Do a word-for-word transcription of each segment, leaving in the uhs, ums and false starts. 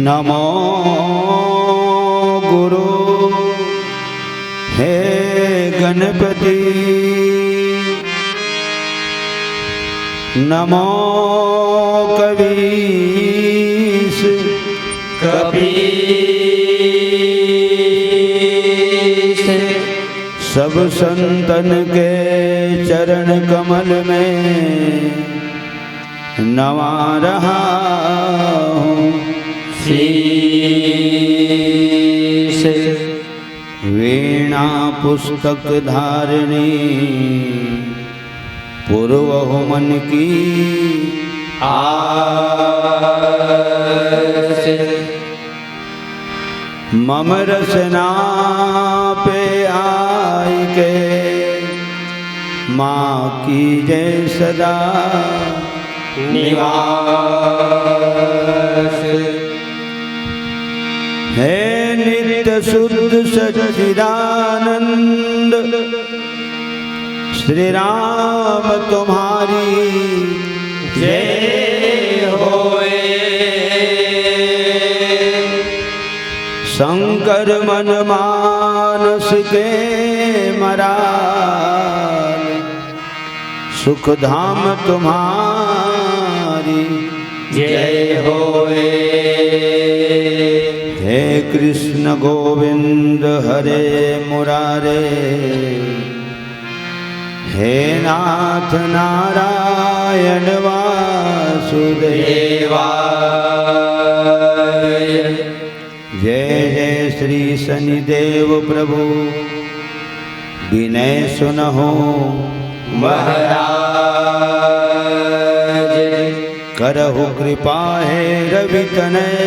नमो गुरु हे गणपति, नमो कवीश कपीश। सब संतन के चरण कमल में नवा रहा हूँ शीश। वीणा पुस्तक धारिणी पुरवहु मन की आस। मम रसना पे आइके माँ कीजे सदा निवास। हे नित्य शुद्ध सच्चिदानंद श्री राम तुम्हारी जय होए। शंकर मन मानस के मराल सुख धाम तुम्हारी जय होए। हे कृष्ण गोविंद हरे मुरारे, हे नाथ नारायण वासुदेवा। जय जय श्री शनिदेव प्रभु, विनय सुनहु महाराज। करहु कृपा हे रवि तनय,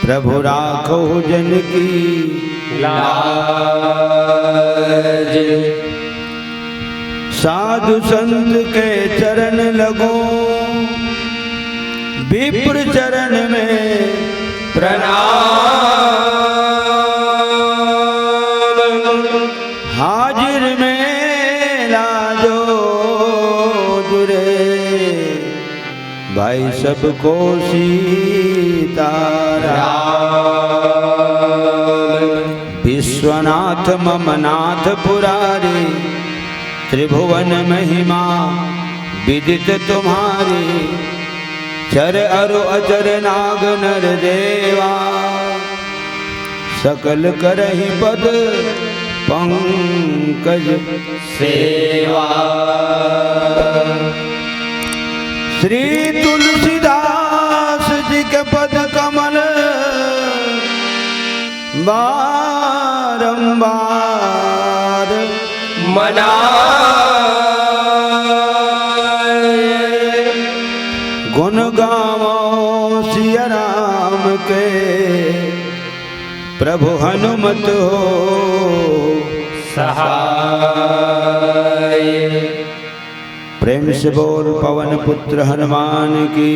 प्रभु राखहु जन की लाज। साधु संत के चरण लगो, विप्र चरण में प्रणाम। हाजिर में लाजो जुरे भाई सबको सीताराम। विश्वनाथ मम नाथ पुरारी, त्रिभुवन महिमा विदित तुम्हारी। चर अरु अचर नाग नर देवा, सकल करहि पद पंकज सेवा। श्री तुलसीदास जी के पद कमल बारंबार मनाए। गुण गावो सिया राम के, प्रभु हनुमत हो सहाय। प्रेम से बोल पवन पुत्र हनुमान की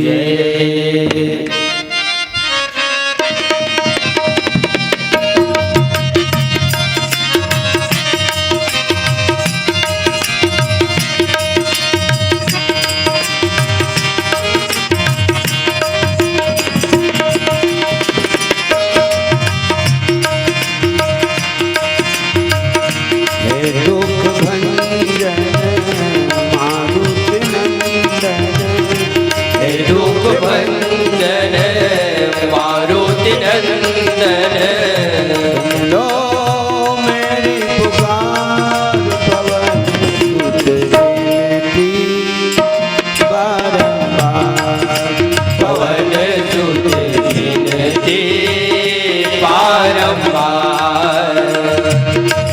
जय। हे दुख भंजन मारुति नंदन, हे दुख भंजन मारुति नंदन। सुन लो मेरी पुकार पवन सुत विनती बारंबार। पवन सुत विनती बारंबार।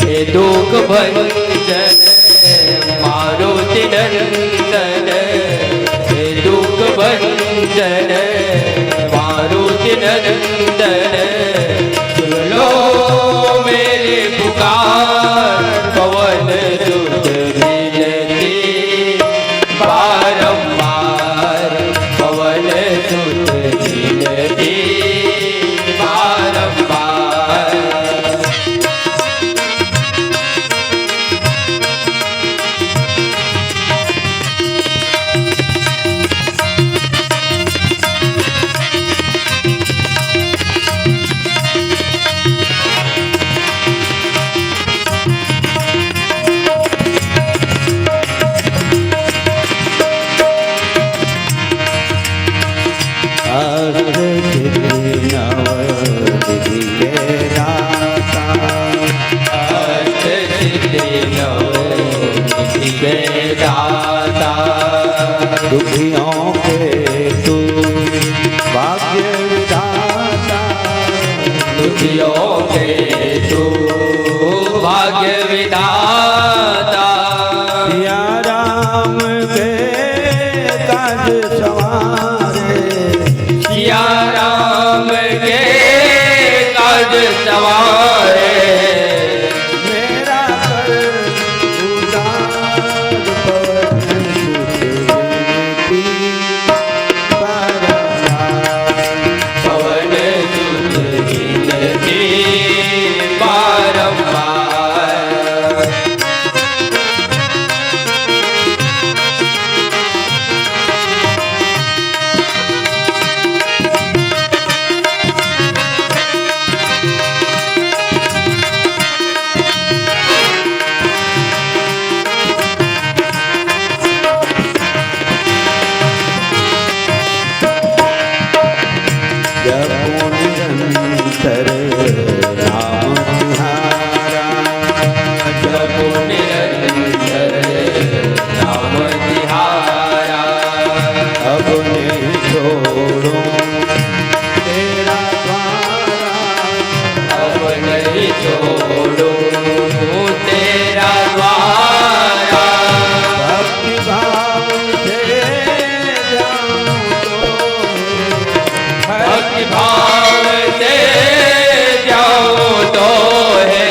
हे दुख भंजन मारुति नंदन, हे दुख भंजन मारुति नंदन। सुन लो मेरी पुकार पवन सुत विनती बारंबार। पवन सुत विनती बारंबार। योगे तू भाग्य विधाता। सिया राम के काज संवारे। सिया राम के काज संवारे। मेरा कर उद्धार पवन सुत विनती बारंबार। पवन सुत विनती बारंबार। जपो निरंतर नाम तिहारा। जपो निरंतर नाम तिहारा। अब नहीं छोड़ूं तेरा द्वारा। अब नहीं छोड़ूं तेरा द्वारा। भक्ति भाव से जाऊं तो है। भक्ति भाव से जाऊं तो है।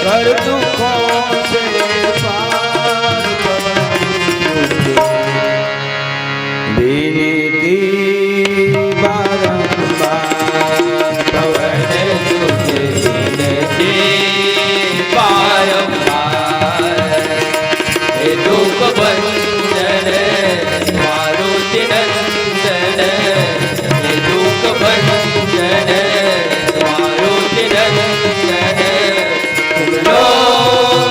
कर दुखों से पार पवन सुत विनती बारंबार। पवन सुत विनती बारंबार। हे दुख भंजन मारुति नंदन, हे दुख भंजन मारुति नंदन, सुन लो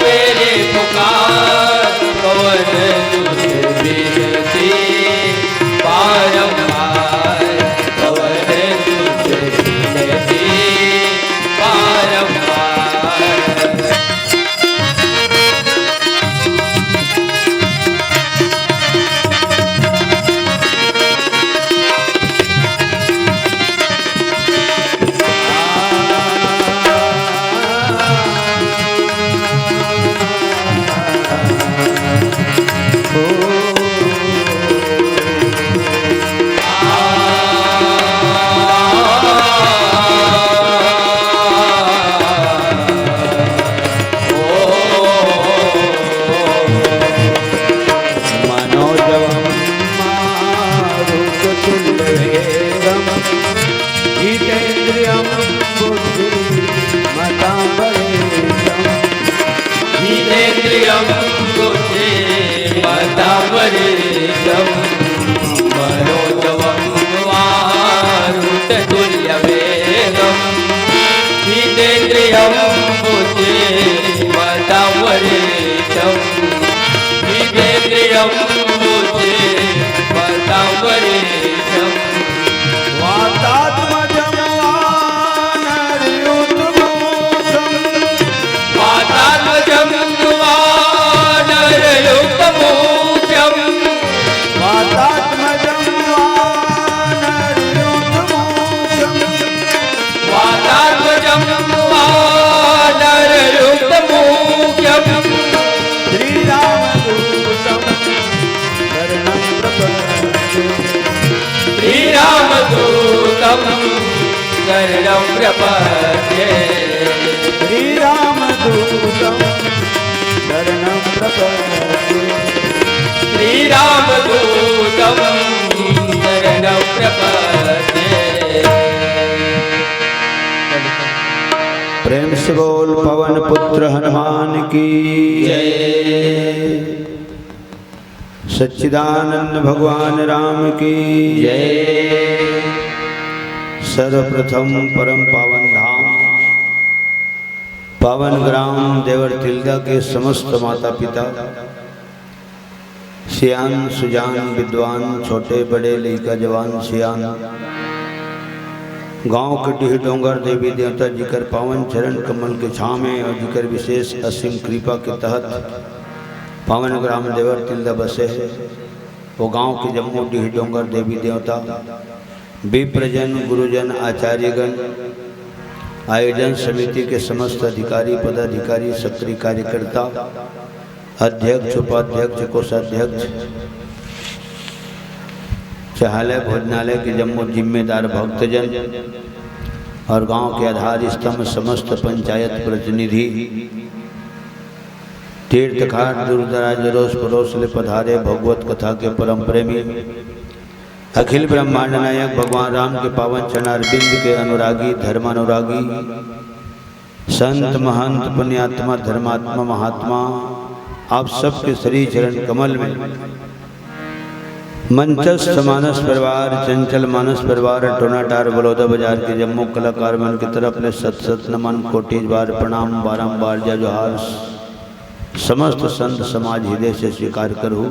मेरी पुकार, पवन सुत विनती बारंबार, पवन सुत विनती बारंबार। मनोजवं मारुततुल्यवेगं जितेन्द्रियं बुद्धिमतां वरिष्ठम्। जितेन्द्रियं बुद्धिमतां वरिष्ठम्। मनोजवं मारुततुल्यवेगम्। जितेन्द्रियं बुद्धिमतां वरिष्ठम्। जितेन्द्रियं बुद्धिमतां वरिष्ठम्। वातात्मजं वानरयूथमुख्यम्। वातात्मजं वानरयूथमुख्यम्। वातात्मजं वानरयूथमुख्यम्। वातात्मजं वानरयूथमुख्यम्। श्रीरामदूतं शरणं प्रपद्ये। श्रीरामदूतं शरणं प्रपद्ये। श्रीरामदूतं शरणं प्रपद्ये। श्रीरामदूतं शरणं प्रपद्ये। प्रेम से बोल पवन पुत्र हनुमान की जय। सच्चिदानंद भगवान राम की जय। सर्वप्रथम परम पावन धाम, पावन ग्राम देवर तिल्दा के समस्त माता पिता, सियान सुजान विद्वान, छोटे बड़े लइका जवान सियान, गांव के डीह डोंगर देवी देवता जिकर पावन चरण कमल के छांव में और जिकर विशेष असीम कृपा के तहत पावन ग्राम देवर तिल्दा बसे हे, वो गांव के जम्मो डीह डोंगर देवी देवता, विप्रजन, गुरुजन, आचार्यगण, आयोजन समिति के समस्त अधिकारी, पदाधिकारी, सक्रिय कार्यकर्ता, अध्यक्ष, उपाध्यक्ष, कोषाध्यक्ष, चहालय, भोजनालय के जम्मो जिम्मेदार भक्तजन और गांव के आधार स्तंभ समस्त पंचायत प्रतिनिधि, तीर्थ घाट दूर दराज अरोस परोस ले पधारे भगवत कथा के परम प्रेमी, अखिल ब्रह्मांड नायक भगवान राम के पावन चरणारविंद के अनुरागी, धर्मानुरागी, संत महंत पुण्यात्मा धर्मात्मा महात्मा, आप सबके श्री चरण कमल में मंचस्थ मानस परिवार, चंचल मानस परिवार, टोनाटार बलौदा बाजार के जम्मो कलाकार मन के तरफ ले सत सत नमन, कोटि बार प्रणाम, बारंबार जय जोहार। समस्त संत समाज हृदय से स्वीकार करू।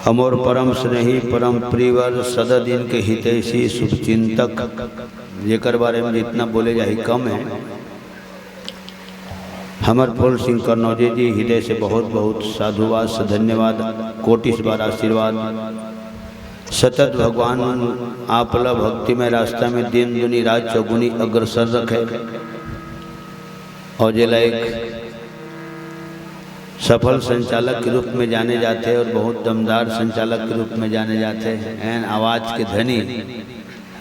हमर परम स्नेही, परम प्रियवर, सदा दिन के हितैषी, शुभ चिंतक, जेकर बारे में जितना बोले जाही कम है, हमर फूल सिंह कन्नौजे जी, हृदय से बहुत बहुत साधुवाद, धन्यवाद, कोटिस बार आशीर्वाद। सतत भगवान आपला भक्तिमय रास्ता में दिन दुनी रात चौगुनी अग्रसर रखे और जेला एक सफल संचालक के रूप में जाने जाथे और बहुत दमदार संचालक के रूप में जाने जाथे। एन आवाज के धनी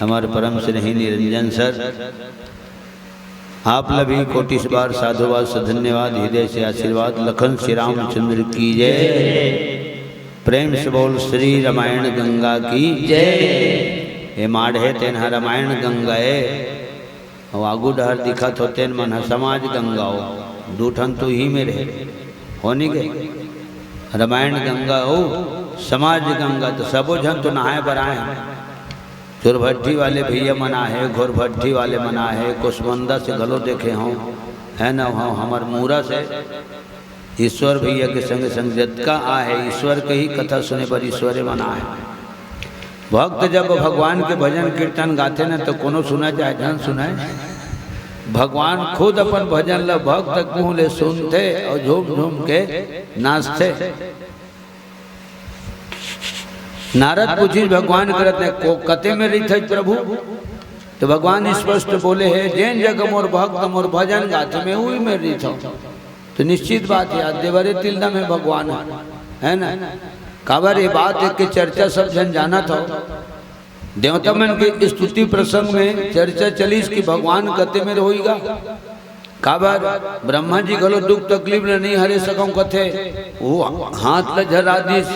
हमर परम स्नेही निरंजन सर, आप ला भी कोटिस बार साधुवाद, धन्यवाद, हृदय से आशीर्वाद। लखन श्री रामचंद्र की जय। प्रेम से बोल श्री रामायण गंगा की जय। ए माढ़े तेन ह रामायण गंगा ए, अउ आगू डहर दिखत हो तेन मन ह समाज गंगा ओ। दू ठन तो ही मेर हे, हो नी गे? रामायण गंगा ओ, समाज गंगा, तो सबो झन तो नहाए बर आए हैं। चोरभट्ठी वाले भैया मन आहे, घोरभट्ठी वाले मन आहे, कोसमंदा से घलो देखे हंव, है न, हंव हमर मूरा से ईश्वर भैया के संगे संग जतका आहे, ईश्वर के ही कथा सुने बर ईश्वरे मन आहे। भक्त जब भगवान के भजन कीर्तन गाथे न, तो कोनो सुनय चाहे झन सुनय, भगवान खुद अपन भजन ल भक्त के मुंह ले सुनथे और झूम झूम के नाचथे। नारद पूछिस भगवान करत ने, को कते में रहिथस प्रभु? तो भगवान स्पष्ट बोले हे, जेन जगह मोर भक्त मोर भजन गाथे, मैं उही में रहिथंव। तो निश्चित बात हे, आज देवरे तिल्दा में भगवान हे, है ना? काबर ये बात एक के चर्चा सब झन जानत हो। देवता मन के स्तुति प्रसंग में चर्चा चलिस कि भगवान कते में होइगा। काबर ब्रह्मा जी घलो दुख तकलीफ ल नहीं हरे सकंव कथे, वो हाथ ल झरा दिस।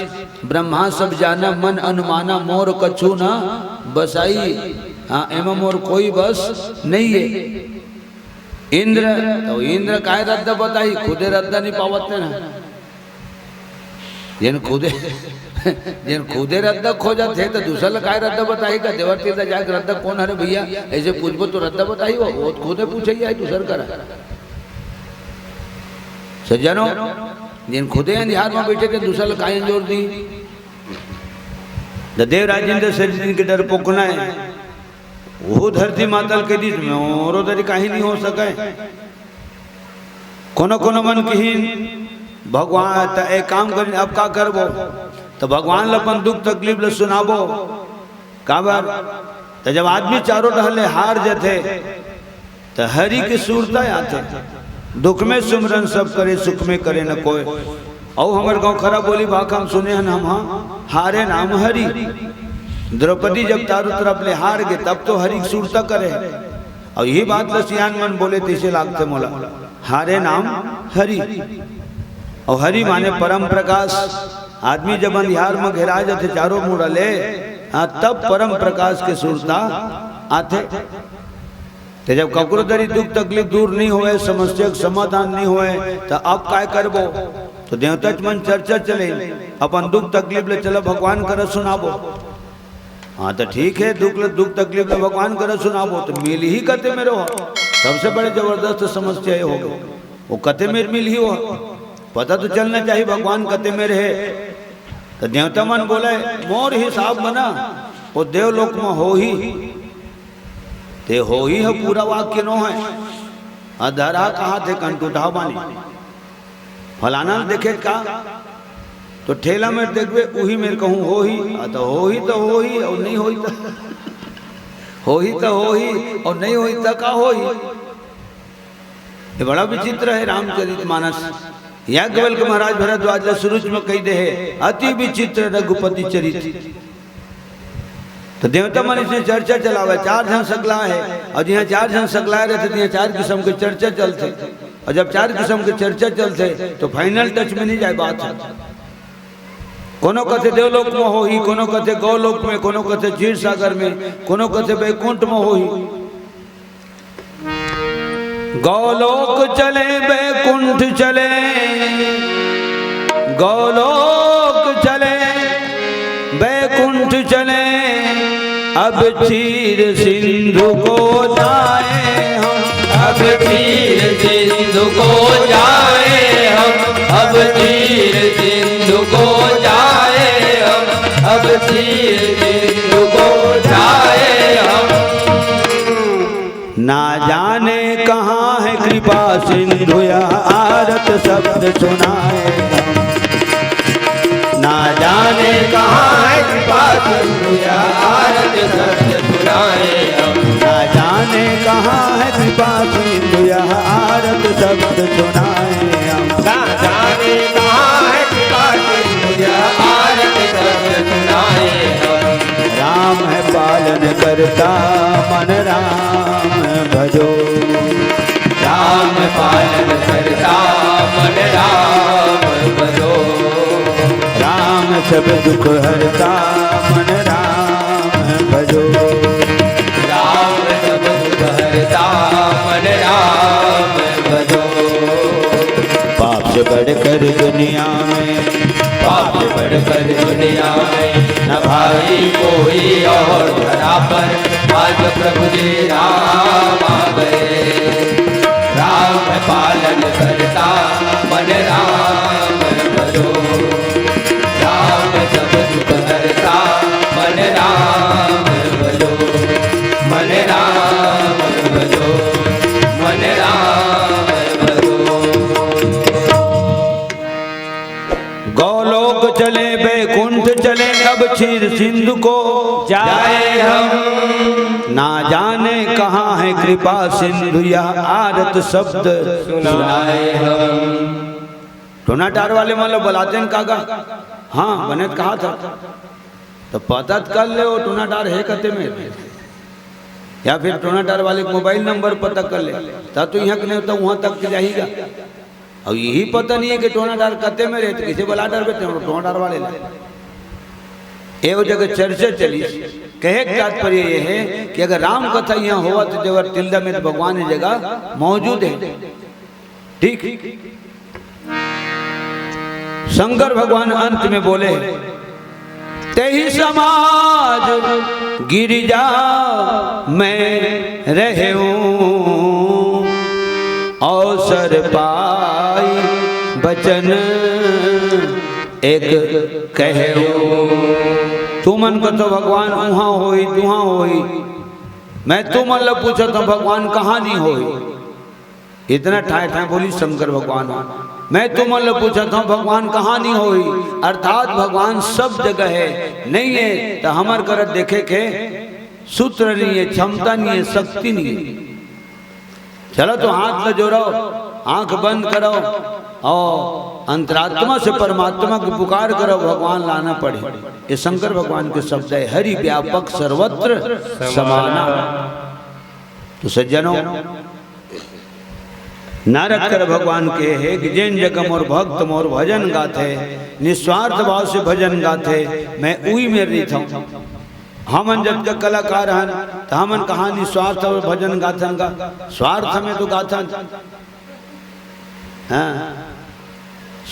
ब्रह्मा सब जाना मन अनुमाना, मोर कछु न बसाई। हाँ, एमा मोर कोई बस नहीं है। इंद्र, तो इंद्र काय रद्दा बताही, खुदे रद्दा नहीं पावत ने ना। जेन खुदे, जेन खुदे रद्दा खोजत हे, तो दूसर ल काय रद्दा बताही का? देवर तीर जाके रद्दा कोन हरे भैया? ऐसे पूछबो तो रद्दा बताही वो, वो खुदे पूछे ही आई दूसर करा। सज्जनों, जेन खुदे अंधियार में बैठे थे, दूसर ल काय अंजोर दी? तो देवराज इंद्र से जिनके डर पोकना है, वो धरती मातल के दिस में औरो दरी काहीं नहीं हो सके। कोनो कोनो मन किहिन, भगवान त एक काम करिन, अब का करबो? त भगवान ल अपन दुख तकलीफ ल सुनाबो। काबर? त जब आदमी चारों डहर ले हार जथे, त हरि के सुरता आथे। दुख में सुमरन सब करे, सुख में करे न कोय। अउ हमर गाँव खरा बोली भाखा म सुने हन हम, हाँ, हारे नाम हरि। द्रौपदी जब चारों तरफ ले हार गे, तब तो हरि के सुरता करे। अउ यही बात ल सियान मन बोले, तइसे लागथे मोला, हारे नाम हरि। अउ हरि माने परम प्रकाश। आदमी जब अंधियार म घेरा जथे चारों मुड़ा ले, हाँ, तब परम प्रकाश के सुरता आथे। ते जब ककरो दरी दुख तकलीफ दूर नहीं होए, समस्या के समाधान नहीं होए, त अब काय करबो? तो देवता मन चर्चा चले, अपन दुख तकलीफ ले चला भगवान करा सुनाबो। हाँ, तो ठीक है, दुख ल-, दुख तकलीफ ल भगवान करा सुनाबो, तो मिलही कते मेर हो। सबसे बड़े जबरदस्त समस्या ये हो गई, वो कते मेर मिलही हो, पता तो चलना चाहिए भगवान कते मेर हे। तो देवता मन बोले, मोर हिसाब म ना, वो देवलोक म होही। ते होही ह पूरा वाक्य नो है, अधरा कहा थे कंटूठा बानी। फलाना ल देखे का, तो ठेला में देखबे, उही मेर कहूँ होही, आ तो होही तो होही, अउ नहीं होही तो होही त होही, अउ नहीं होही त का होही? ये बड़ा विचित्र हे रामचरित मानस। याज्ञवल्क्य महाराज भरद्वाज ला सुरुच में कहि दे हे, "अति विचित्र रघुपति चरित।" त देवता मन इसने चर्चा चलावे, चार झन सकला हे, अउ जिहाँ चार झन सकला रहिथे, तिहाँ चार किसम के चर्चा चलथे, अउ जब चार किसम के चर्चा चलथे, त final touch में नहीं जाय बात ह। कोनो कथे देवलोक में होही, कोनो कथे गौलोक में, कोनो कथे क्षीर सागर में, कोनो कथे बैकुंठ में होही। गौलोक चले बैकुंठ चले, गौलोक चले बैकुंठ चले, अब चीर सिंधु को जाए हम। अब चीर सिंधु को जाए हम, अब चीर सिंधु को जाए हम, अब चीर सिंधु को जाए हम। ना जाने कहाँ है कृपा सिंधु, यह आरत शब्द सुनाए हम। ना जाने कहाँ है कृपा सिंधु, यह आरत शब्द सुनाए हम। ना जाने कहाँ है कृपा सिंधु, यह आरत शब्द सुनाए हम। ना जाने कहाँ है कृपा सिंधु, यह आरत शब्द सुनाए हम। राम है पालन करता, मन राम भजो। राम पालन करता, मन राम भजो। राम सब दुख हरता, मन राम भजो। राम सब दुख हरता, मन राम भजो। पाप से बढ़कर दुनिया में, पाप से बढ़कर दुनिया में, न भाई कोई और धरा पर, आज प्रभु जी राम आ गए। राम पालन करता, मन राम भजो। राम सब दुख हरता, मन राम भजो। मन राम भजो, मन राम भजो। गौलोक चले बैकुंठ चले, अब चीर सिंधु को जाए हम। ना जाने कहाँ है कृपा सिंधु, यह आरत शब्द सुनाए हम। टोना टार वाले मन ल बलातेन का गा? हाँ, बने त कहा था। त पता त कर ले, वो टोना टार हे कते में, या फिर टोना टार वाले के mobile number पता कर ले, त तो यहाँ के नहीं, त वहाँ तक के जाही गा। अउ यही पता नहीं हे कि टोना टार कते में रहे, त कइसे बला डरबे ते टोना टार वाले ला? ए वो जगह चर्चा चली। कहे के तात्पर्य ये हे कि अगर राम कथा यहाँ होवत, त देवर तिल्दा में त भगवान ये जगह मौजूद हे। ठीक, शंकर भगवान अंत में बोले, "तेहि समाज गिरिजा में रहेउ, अवसर पाई बचन एक कहेउ।" तुमन कथो भगवान उहाँ होही, तुहाँ होही, मैं तुमन ल पूछत हँव, भगवान कहाँ नहीं होही? इतना ठाय ठाय बोली शंकर भगवान ह। मैं तुमन ल पूछत हँव, भगवान कहाँ नहीं होही? अर्थात भगवान सब जगह हे, नहीं हे त हमर करा देखे के सूत्र नहीं हे, क्षमता नहीं हे, शक्ति नहीं हे। चलो तो हाथ ल जोड़व, आँख बंद करव अउ अंतरात्मा से परमात्मा के पुकार करव, भगवान ल आना पड़ही। ये शंकर भगवान के शब्द हे, "हरि व्यापक सर्वत्र समाना।" तो सज्जनों, नारद कर भगवान कहे हे कि जेन जगह मोर भक्त मोर भजन गाथे, निस्वार्थ भाव से भजन गाथे, मैं उही मेर रहिथँव। हमन जतका कलाकार हन, त हमन कहाँ निस्वार्थ भाव भजन गाथन गा? स्वार्थ में तो गाथन, हाँ,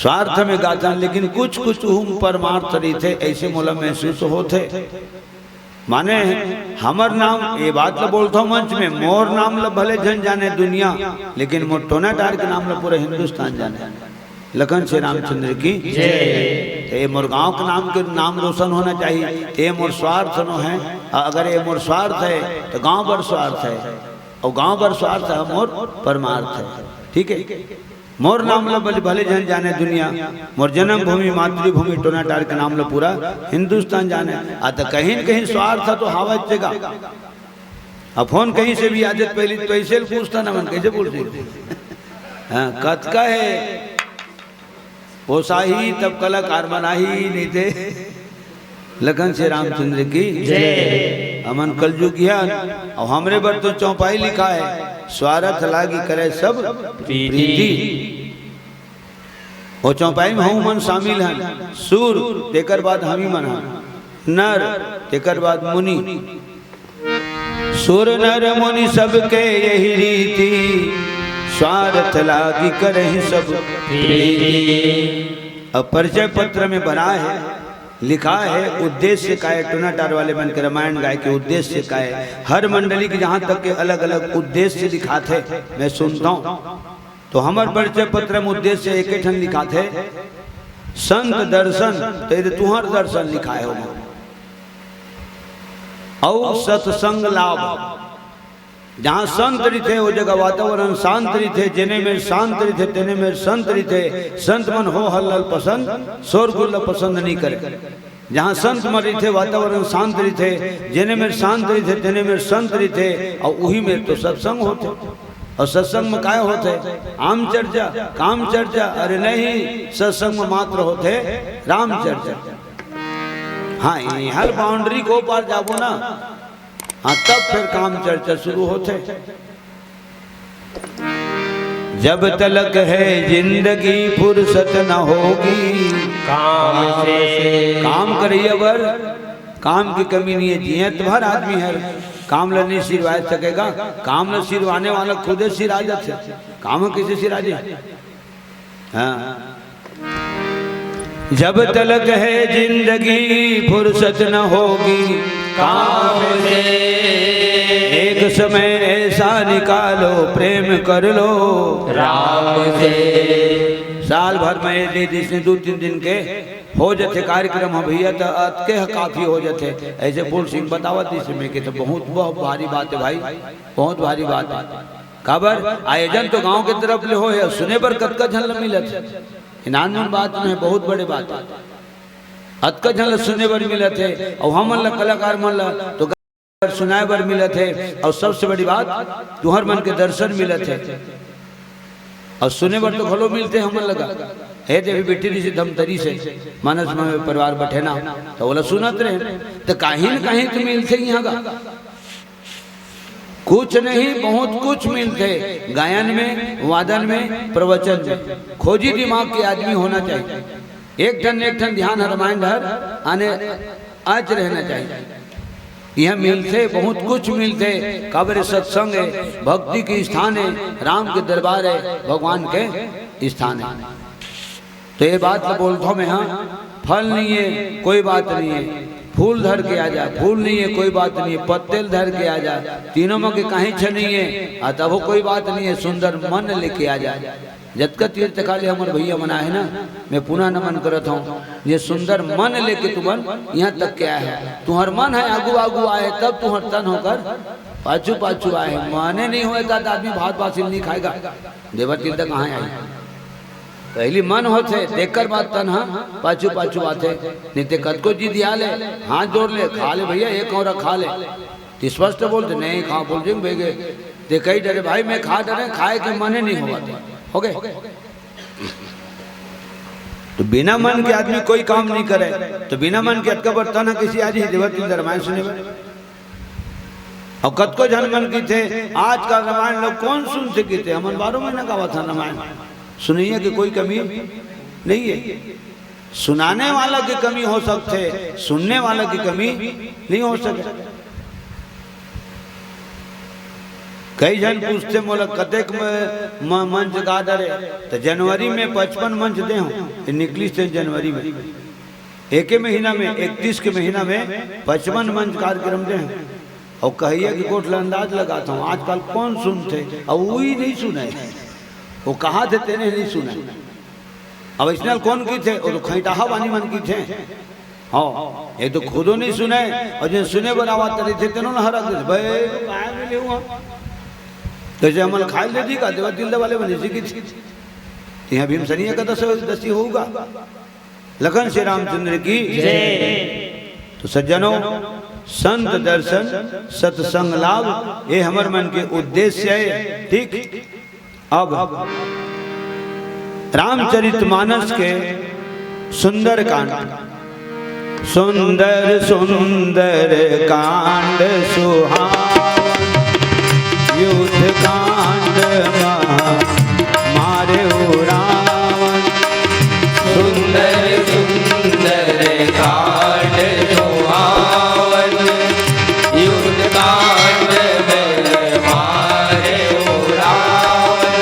स्वार्थ में गाथन, लेकिन कुछ कुछ उहू म परमार्थ रहिथे, अइसे मोला महसूस होथे। माने, हमर नाम, ये बात ल बोलथँव मंच में, मोर नाम ल भले झन जाने दुनिया, लेकिन मोर टोना टार के नाम ल पूरा हिंदुस्तान जाने। लखन श्री रामचंद्र की जय। त ये मोर गाँव के नाम के नाम रोशन होना चाहिए। त ये मोर स्वार्थ नो हे, अगर ये मोर स्वार्थ हे, त गाँव बर स्वार्थ हे, अउ गाँव बर स्वार्थ हे, मोर परमार्थ हे। ठीक हे? मोर नाम ल भले, भले झन जाने दुनिया, मोर जन्मभूमि, मातृभूमि, टोना टार के नाम ल पूरा हिंदुस्तान जाने। आ त कहीं न कहीं स्वार्थ तो हावत जगह। अब फोन कहीं से भी आ जात, पहली तो ऐसे पूछता ना मन, कैसे बोलते? हाँ, कतका है? वो साही तब कलाकार मनाही नहीं थे। लखन से रामचंद्र की जय। हमन कलजुग ही हन, और हमरे बर तो चौपाई लिखा है, स्वारथ लागी करे सब प्रीति। प्रीति। वो चौपाई में हमू मन शामिल हन, सुर, तेकर बाद हमी मन हन, नर, तेकर बाद मुनि। सुर नर मुनि सबके यही रीति, स्वारथ लागी करहि सब प्रीति। अब परिचय पत्र में बना है, लिखा है, उद्देश्य का है, टूना टार वाले मन के रामायण गाय के उद्देश्य का है। हर मंडली के जहाँ तक के अलग-अलग उद्देश्य लिखाथे, मैं सुनता हूँ। तो हमर परिचय पत्र में उद्देश्य एक ठन लिखाथे, संत दर्शन, तो ये तुहर दर्शन लिखाए हो। अउ सत्संग लाभ, जहाँ संत रहिथे, वो जगह वातावरण शांत रहिथे, जेने मेर शांत रहिथे, तेने मेर संत रहिथे। संत मन हो हल्ला ल पसंद, शोरगुल ल पसंद नहीं करे। जहाँ संत मन रहिथे, वातावरण शांत रहिथे, जेने मेर शांत रहिथे, तेने मेर संत रहिथे, और उही मेर तो सत्संग होथे। और सत्संग में काय होथे? आम चर्चा, काम चर्चा? अरे नहीं, सत्संग में मात्र होथे राम चर्चा। हाँ, ये हर बाउंड्री को पार जाबो ना, हाँ, तब फिर काम चर्चा शुरू होथे। जब तलक है जिंदगी फुर्सत न होगी काम से। काम करइया बर काम की कमी नहीं है, जियत भर आदमी हर काम ल नहीं सिरवाए सकेगा, काम ल सिरवाने वाला खुदे सिरा जाथे, काम ह किसे सिरा जाए? हाँ। जब तलक है जिंदगी फुर्सत न होगी काम से। एक समय ऐसा निकालो प्रेम कर लो राम से। साल भर में ये दे दिस ने दू तीन दिन के हो जथे कार्यक्रम ह भैया, त अतके ह काफी हो जथे। ऐसे फूल सिंह बतावत दिस में के तो बहुत, बहुत भारी बात है भाई, बहुत भारी बात है। काबर आयोजन तो गांव के तरफ ले होए, सुने बर कतका झन ल मिलत हे। ये नानमुन बात नहीं, बहुत बड़े बात हे। अतका झन ल सुने बर मिलत हे, अउ हमन ल कलाकार मन ल तो गा-, सुनाए बर मिलत हे, अउ सबसे बड़ी बात तुहर मन के दर्शन मिलत हे, अउ सुने बर तो घलो मिलथे हमन लगा। हे देवी बेटी ऋषि धमतरी से मानस में परिवार बठे ना, तो ओला सुनत रहे, तो कहीं न कहीं तो मिलथे इहाँ गा। कुछ नहीं, बहुत कुछ मिलथे गायन में, वादन में, प्रवचन में। खोजी दिमाग के आदमी होना चाहिए। एक ठन, एक ठन ध्यान ह रामायण डहर आने आज रहना चाहिए। यह मिलथे, बहुत कुछ मिलथे। काबर सत्संग है, भक्ति के स्थान है, राम के दरबार है, भगवान के स्थान है। तो ये बात ल बोलथो मैं, हाँ, फल नहीं है, कोई बात नहीं है, फूल धर के आ जा, फूल नहीं है, कोई बात नहीं है, पत्ते ल धर के आ जा, तीनों में के कहीं छ नहीं है, आ तबो कोई बात नहीं है, सुंदर मन लेके आ जा। जतका तीर्थ काली हमर भैया मन आए ना, मैं पुनः नमन करत हूँ, ये सुंदर मन लेके तुमन यहाँ तक के आए है। तुहर मन है आगू आगू आए, तब तुहर तन होकर पाछू पाछू आए। मने नहीं होए त आदमी भात बासी नहीं खाएगा, देवत तीर्थ कहाँ आए? पहली मन होथे, तेकर बाद तन ह पाछू पाछू आथे। नहीं ते कतको जिदिया ले, हाथ जोड़ ले, खा ले भैया, एक औरा खा ले। ते स्पष्ट बोलते, "नहीं खा," बोल दे, बेगे। ते कही डरे, "भाई, मैं खा डरे, खाए के मने नहीं होवत।" हो गए? तो बिना मन के आदमी कोई काम नहीं करे। तो बिना मन के अतका बर तन ह किसी आज ही देवत की रामायण सुने बर। अउ कतको झन मन कहिथे, "आजकल रामायण लोग कौन सुनथे?" कहिथे, "हमन बारह महीना गावत हन रामायण।" सुनइया के कोई कमी नहीं है। सुनाने वाला की कमी हो सकथे, सुनने वाला की कमी नहीं हो सके। कई झन पूछथे मोला, "कतेक म-, म-, मंच गा डरे?" तो जनवरी में पचपन मंच दे हूँ, ये निकलिस थे जनवरी में। एके महीना में, इकतीस के महीना में पचपन मंच कार्यक्रम दे हूँ। अउ कहइया के गोठ ल अंदाज लगात हूँ, आजकल कौन सुनथे, अउ उही नहीं सुने। वो कहाथे तेने नहीं सुने। अब इसने कौन कहिथे, वो तो खैटाहा बानी मन कहिथे। हाँ, ये तो खुदो नहीं सुने, अउ जिन सुने बर आवत रहिथे, तेनो न हरक देथे, "भाई, तो काय मिले हुआ?" तो जैसे हमन खाए ले दी का, देवा दिल वाले बने सी कहिथे। तो यहाँ भीमसैनिया का दस, दसी होगा। लखन श्री रामचंद्र की जय। तो सज्जनों, संत दर्शन, सत्संग लाभ, ये हमर मन के उद्देश्य है। ठीक, अब रामचरित मानस के सुंदर कांड। सुंदर सुंदर कांड सुहावन, युद्ध कांड महा मारे रावण। सुंदर सुंदर कांड सुहावन, युद्ध कांड में मारे रावण।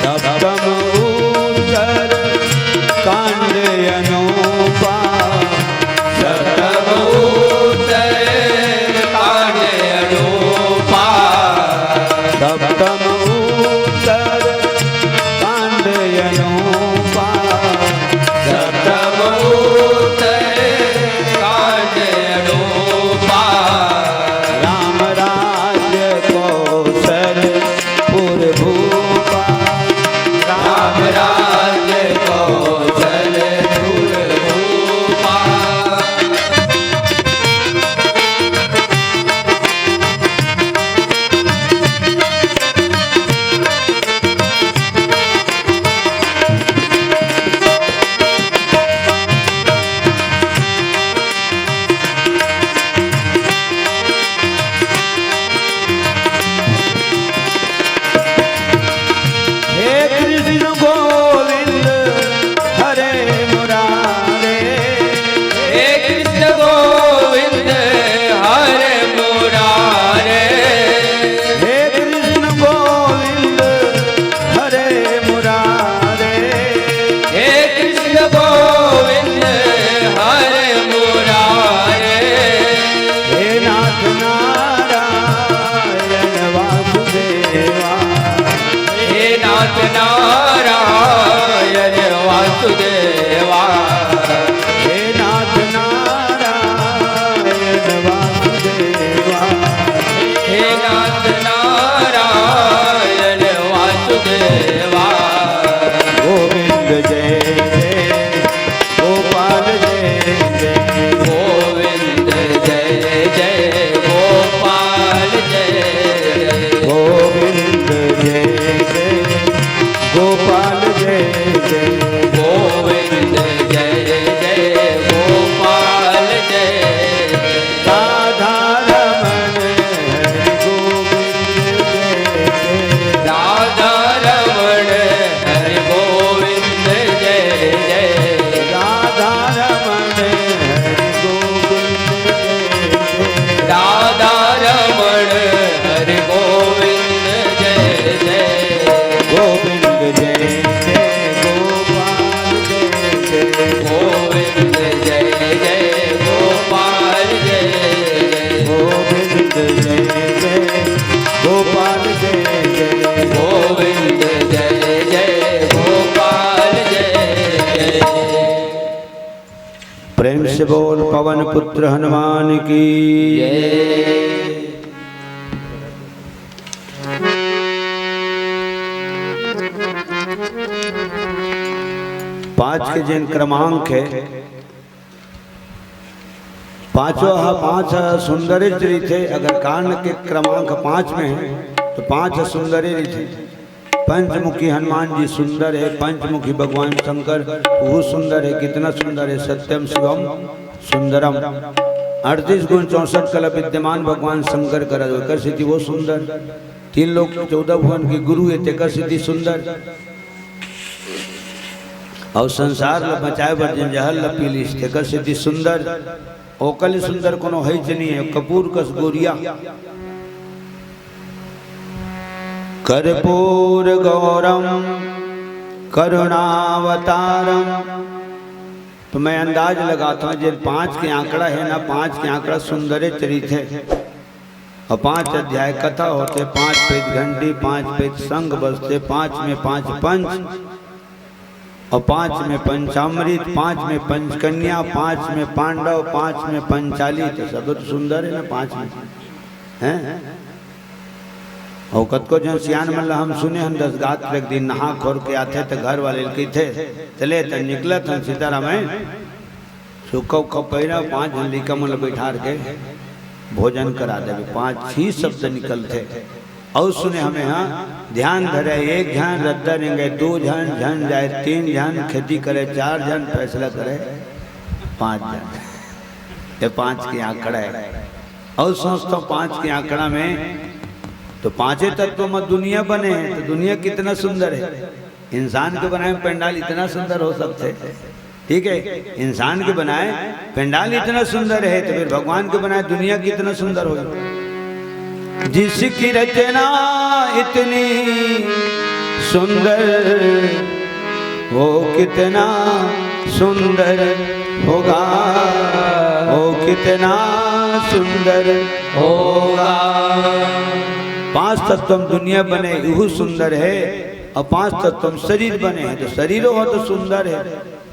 सप्तम उत्तर कांड अनूपा। सप्तम उत्तर कांड अनूपा। सप्तम उत्तर कांड अनूपा। सप्तम उत्तर कांड अनूपा। राम राज्य कौशल पुर भूपा। राम राज्य कौशल पुर भूपा। हे कृष्ण गोविंद हरे मुरारे। हे कृष्ण गोविंद हरे मुरारे। हे कृष्ण गोविंद हरे मुरारे। हे कृष्ण गोविंद हरे मुरारे। हे नाथ नारायण वासुदेवा। हे नाथ नारायण वासुदेवा। हे नाथ नारायण वासुदेवा। हे नाथ नारायण वासुदेवा। गोविंद जय जय गोपाल जय जय। गोविंद जय जय गोपाल जय जय। गोविंद जय जय गोपाल जय जय। गोविंद जय जय गोपाल जय जय। राधा रमण हरि गोविंद जय जय। राधा रमण हरि गोविंद जय जय। राधा रमण हरि गोविंद जय जय। राधा रमण हरि गोविंद जय जय। गोविंद जय जय गोपाल जय जय। गोविंद जय जय गोपाल जय जय। गोविंद जय जय गोपाल जय जय। गोविंद जय जय गोपाल जय जय। प्रेम से बोल पवन पुत्र हनुमान की जय। पांच के जेन क्रमांक हे, पांचवा ह, पांच ह सुंदर चरित हे। अगर कांड के क्रमांक पांच में हे, तो पांच ह सुंदर रहिथे। पंचमुखी हनुमान जी सुंदर हे, पंचमुखी भगवान शंकर वो सुंदर हे। कितना सुंदर हे, सत्यम शिवम सुंदरम। अड़तीस गुण चौसठ कला विद्यमान भगवान शंकर करा, ओकर सेती वो सुंदर। तीन लोक चौदह भुवन के गुरु हे, तेकर सेती सुंदर। अउ संसार ल बचाए बर जेन जहर ल पी लिस, तेकर सेती सुंदर। ओकर ले सुंदर कोनो हइच नइ हे, कपूर कस गोरिया। कर्पूर गौरम करुणावतारम। तो मैं अंदाज लगाथंव, जेन पांच के आंकड़ा हे ना, पांच के आंकड़ा सुंदरे चरित हे। अउ पांच अध्याय कथा होथे, पांच पइत घंटी, पांच पइत संग बजथे, पांच में पांच पंच, अउ पांच में पंचामृत, पांच में पंचकन्या, पांच में पांडव, पांच में पंचाली। तो सब तो सुंदर हे ना पांच में, हैं? अउ कतको झन सियान मन ल हम सुने हन, दस गात एक दिन नहा खोर के आथे, त घर वाले ल कहिथे, "चले, त निकलत हन सीताराम, हैं?" सूखा उखा पहिरा, पांच झन लइका मन ल बइठार के भोजन करा देबे, पांच ही शब्द निकलथे। अउ सुने हमें, हां, ध्यान धरे, एक झन रद्दा रेंगे, दू झन, झन जाए, तीन झन खेती करे, चार झन फैसला करे, पांच झन। ये पांच के आंकड़ा हे। अउ सोचथंव, पांच के आंकड़ा में तो पांचे तत्व म दुनिया बने हे, तो दुनिया कितना सुंदर हे। इंसान के बनाए म पंडाल इतना सुंदर हो सकथे, ठीक हे, इंसान के बनाए पंडाल इतना सुंदर हे, तो फिर भगवान के बनाए दुनिया कितना सुंदर हो। जिसकी रचना इतनी सुंदर, वो कितना सुंदर होगा, वो कितना सुंदर होगा। पांच तत्व म दुनिया बने, इहू सुंदर हे, अउ पांच तत्व म शरीर बने हे, तो शरीरो ह तो सुंदर हे।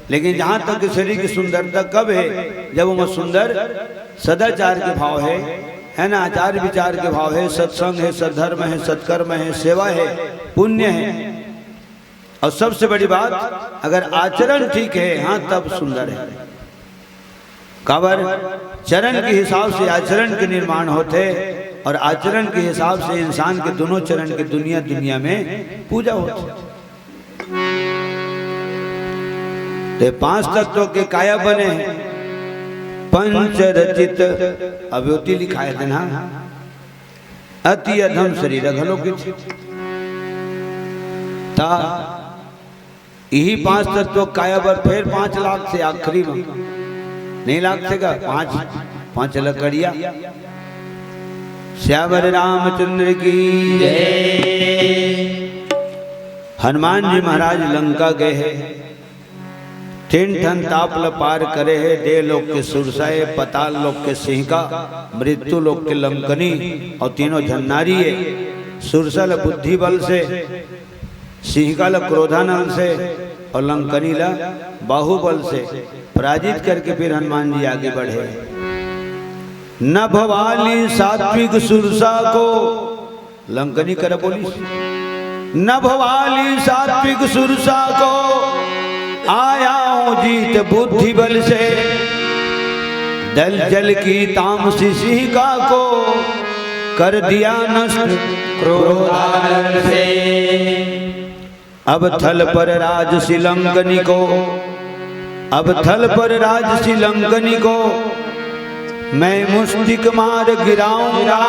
लेकिन जहां तक शरीर की सुंदरता कब हे, जब ओमा सुंदर सदाचार के भाव हे, हे ना, आचार विचार के भाव हे, सत्संग हे, सद्धर्म हे, सत्कर्म हे, सेवा हे, पुण्य हे। अउ सबसे बड़ी बात, अगर आचरण ठीक हे, हां, तब सुंदर हे। काबर, चरण के हिसाब से आचरण के निर्माण होथे, अउ आचरण के हिसाब से इंसान के दोनों चरण के दुनिया दुनिया में पूजा होथे। ते पांच तत्व के काया बने हे, पंच रचित, अब ओती लिखाय हे ना, अति अधम शरीर घलो किथे। ता इही पांच तत्व काया बर फेर पांच लाख से आखिरी में नइ लागथे का? पांच, पांच लकड़िया। सियावर रामचंद्र की जय। हनुमान जी महाराज लंका गए हे, तीन ठन ताप ल पार करे हे। देव लोक के सुरसा हे, पताल लोक के सिंहका, मृत्यु लोक के लंकनी, अउ तीनों झन नारी हे। सुरसा ल बुद्धि बल से, सिंहका ल क्रोधानल से अउ लंकनी ल बाहुबल से पराजित करके फिर हनुमान जी आगे बढ़े। नभ वाली सात्विक सुरसा को, लंकनी कर बोली, नभ वाली सात्विक सुरसा को आया हूं जीत बुद्धि बल से, दलदल की तामसी सिंहिका को कर दिया नष्ट क्रोधानल से। अब थल पर राजसी लंकनी को, अब थल पर राजसी लंकनी को मैं मुष्टिक मार गिराऊंगा।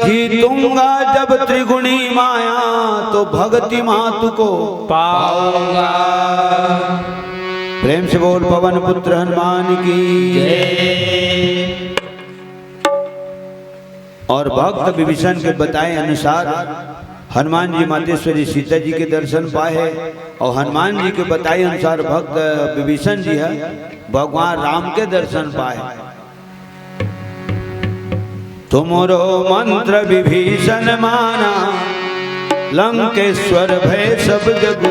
जीतूंगा जब त्रिगुणी माया तो भगति मातु को पाऊंगा। प्रेम से बोल पवन पुत्र हनुमान की जय। और भक्त विभीषण के बताए अनुसार हनुमान जी मातेश्वरी सीता जी के दर्शन पाए हे, अउ हनुमान जी के बताए अनुसार भक्त विभीषण जी ह भगवान राम के दर्शन पाए हे। तुमरो मंत्र विभीषण माना, लंकेश्वर भय सब जग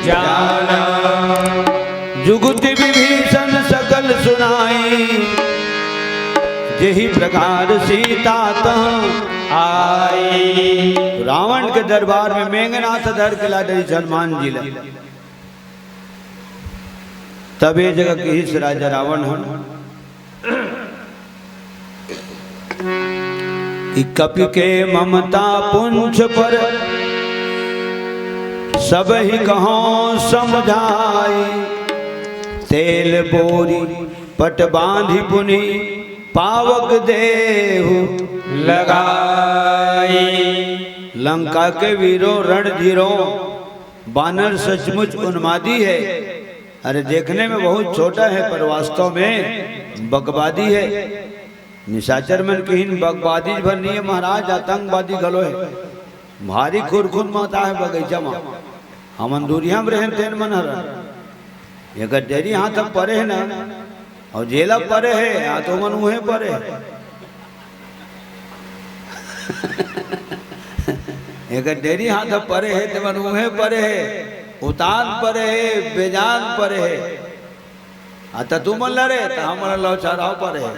जाना। जुगति विभीषण सकल सुनाई, जेहि प्रकार सीता तह आई। रावण के दरबार में मेघनाथ धर के ला डरिस हनुमान जी ला। तब ए जगह किहिस राजा रावण ह कि कपि के ममता पुंछ पर, सबहि कहौं समुझाई। तेल बोरी पट बांधि पुनि, पावक देहु लगाई। लंका के वीरो रणधीरो, बानर सचमुच उन्मादी हे। अरे, देखने में बहुत छोटा हे, पर वास्तव में बकवादी हे। निशाचर मन किहिन, बकवादी भर नइ हे महाराज, आतंकवादी घलो हे। भारी खुरखुर मता हे बगीचा म। हमन दूरिहा म रहेन तेन मन हर। एकर डेरी हाथ अब परे हे ना, अउ जेला परे हे, आ तो मन उहे परे हे। एकर डेरी हाथ अब परे हे, ते मन उहे परे हे, उतान परे हे, बेजान परे हे। आ त तुमन लरे, त हमन लौचाराव परे हे।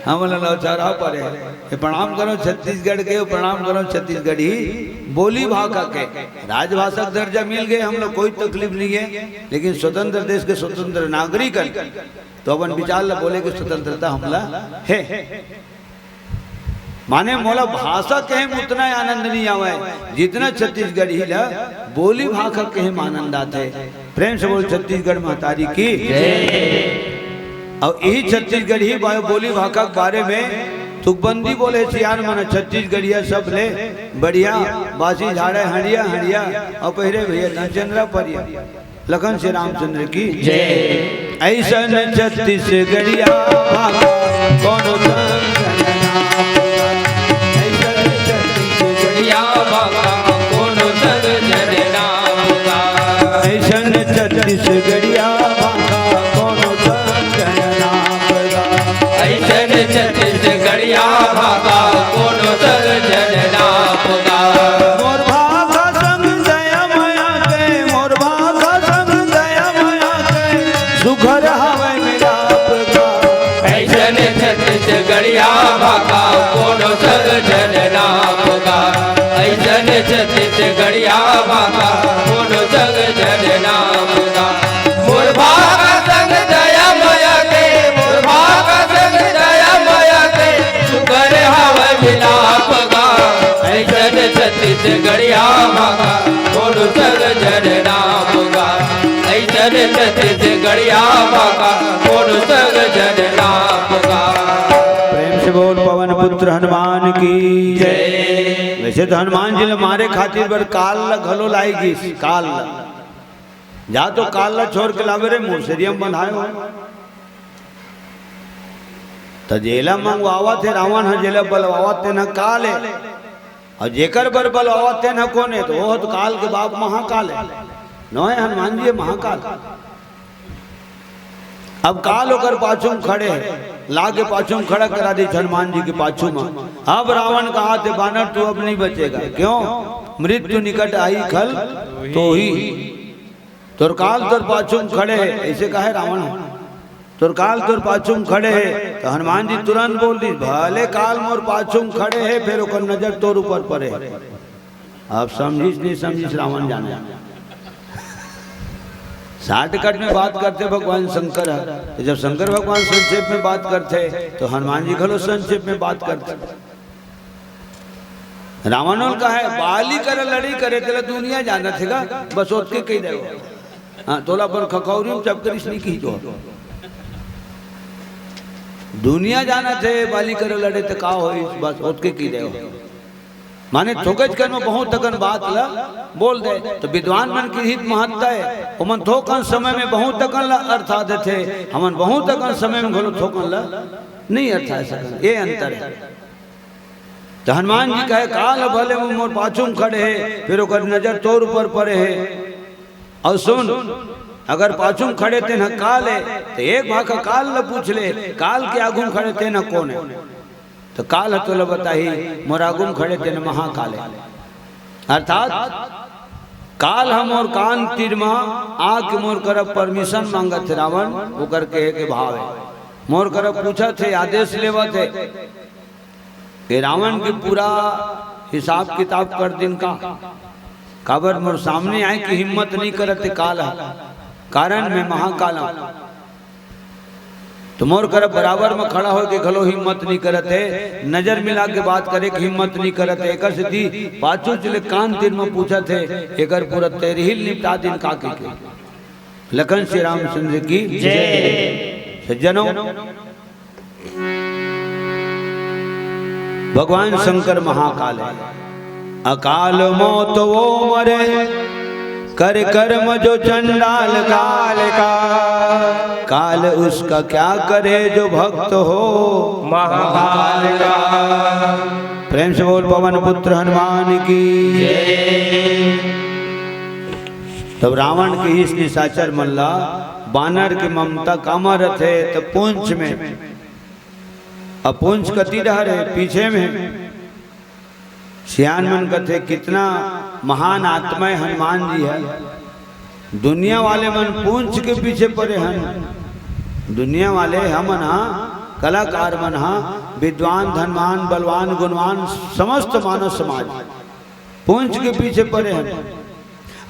हमन ला लौचारा परे। ये प्रणाम करो छत्तीसगढ़ के, प्रणाम करो छत्तीसगढ़ी बोली भाखा के। राजभाषा का दर्जा मिल गए, हम लोग कोई तकलीफ नहीं है, लेकिन स्वतंत्र देश के स्वतंत्र नागरिक हन, तो अपन विचार ला बोले के स्वतंत्रता हमला है। माने मोला भाषा कहे में उतना आनंद नहीं आवे, जितना छत्तीसगढ़ी ला बोली भाखा कहे में आनंद आथे। प्रेम से बोल छत्तीसगढ़ महतारी की। और यही छत्तीसगढ़ी बा-, बोली भाखा के बारे में तुकबंदी बोले सियान मन, छत्तीसगढ़िया सब ले बढ़िया, बासी झाड़े हंडिया हंडिया, और पहिरे भैया तन चंद्रा परिया। लखन से रामचंद्र की। जय। ऐसन छत्तीसगढ़िया भाखा कोनो संग ना। ऐसन छत्तीसगढ़िया भाखा कोनो संग झन नाप गा। ऐसन छत्तीसगढ़िया भाखा कोनो संग झन नाप गा। ऐसन छत्तीसगढ़िया भाखा कोनो संग झन नाप गा। मोर भाखा संग दया मया के, मोर भाखा संग दया मया के, सुघर हवय मिलाप गा। ऐसन छत्तीसगढ़िया भाखा कोनो संग झन नाप गा। ऐसन छत्तीसगढ़िया भाखा कोनो संग झन नाप गा। मोर भाखा संग दया मया के, मोर भाखा संग दया मया के, सुघर हवय मिलाप गा। ऐसन छत्तीसगढ़िया भाखा कोनो संग झन नाप गा। ऐसन छत्तीसगढ़िया भाखा कोनो संग झन नाप गा। प्रेम से बोल पवन पुत्र हनुमान की जय। वैसे तो हनुमान जी ला मारे खातिर बर काल ला घलो लाई गिस, काल ला। जा तो काल ला छोर के लावे रे, मुसरिया म बंधाए हो। त जेला मंगवावत हे रावण ह, जेला बलवावत तेन ह काल हे। अउ जेकर बर बलवावत तेन ह कोन हे? त वो ह तो काल के बाप महाकाल हे। नोहे हनुमान जी हे महाकाल। अब काल ओकर पाछू म खड़े हे, लाके पाछू म खड़ा करा दीस हनुमान जी के पाछू म। अब रावण कहा थे, "बानर तू अब नहीं बचेगा।" क्यों? "मृत्यु निकट आई खल तोही।" तोर काल तोर पाछू म खड़े हे, अइसे कहे रावण ह। तोर काल तोर पाछू म खड़े हे, त हनुमान जी तुरंत बोल दीस, "भले काल मोर पाछू म खड़े हे, फेर ओकर नजर तोर ऊपर परे हे।" अब समझिस नहीं समझिस रावण जाने। शॉर्टकट में बात करथे भगवान शंकर ह, त जब शंकर भगवान संक्षेप में बात करथे, त हनुमान जी घलो संक्षेप में बात करथे। रावण ल कहे, "बाली करा लड़ई करे, तेला दुनिया जानत हे गा, बस ओतके कहि देवव।" हाँ, तोला अपन खखौरी म चपकरिस नहीं कहि तो। दुनिया जानत हे, बाली करा लड़े त का होइस, बस ओतके कहि देवव। माने थोकेच कन म बहुत अकन बात ल बोल दे। त विद्वान मन के ही त महत्ता हे, ओमन थोकन समय में बहुत अकन ल अर्था देथे, हमन बहुत अकन समय में घलो थोकन ल नहीं अर्था सकन, ये अंतर हे। त हनुमान जी कहे, "काल ह भले मोर पाछू म खड़े हे, फेर ओकर नजर तोर ऊपर परे हे। अउ सुन, अगर पाछू म खड़े तेन ह काल हे, त एक भाखा काल ल पूछ ले, काल के आगू म खड़े तेन ह कोन हे?" त काल ह तोला बताही, "मोर आगू म खड़े तेन ह महाकाल हे।" अर्थात काल ह मोर कान तीर म आके मोर करा परमिशन मांगत हे रावण, ओकर कहे के भाव हे। मोर करा पूछत हे, आदेश लेवत हे। ये रावण के पूरा हिसाब किताब कर दिन का? काबर मोर सामने आए के हिम्मत नहीं करत हे काल ह, कारण मैं महाकाल हूँ। त मोर करा बराबर म खड़ा होए के घलो हिम्मत नहीं करत हे, नजर मिला के बात करे के हिम्मत नहीं करत हे। एकर सेती पाछू चले कान तीर म पूछत हे, एकर पूरा तेरही ल निपटा दिन का कहिके। लखन श्री रामचंद्र की जय। सज्जनों, भगवान शंकर महाकाल हे। अकाल मौत वो मरे, कर कर्म जो चंडाल का। काल उसका क्या करे जो भक्त हो महाकाल का। प्रेम से बोल पवन पुत्र हनुमान की। तब रावण कहिस निशाचर मन ला, बानर के ममता कामा रथे, त पूंछ में। अब पूंछ कति डहर हे? पीछे में। सियान मन कथे, कितना महान आत्मा हे हनुमान जी हे। दुनिया वाले मन पूंछ के पीछे परे हन। दुनिया वाले हमन हा कलाकार मन हा विद्वान, धनवान, बलवान, गुणवान, समस्त मानव समाज पूंछ के पीछे परे हन।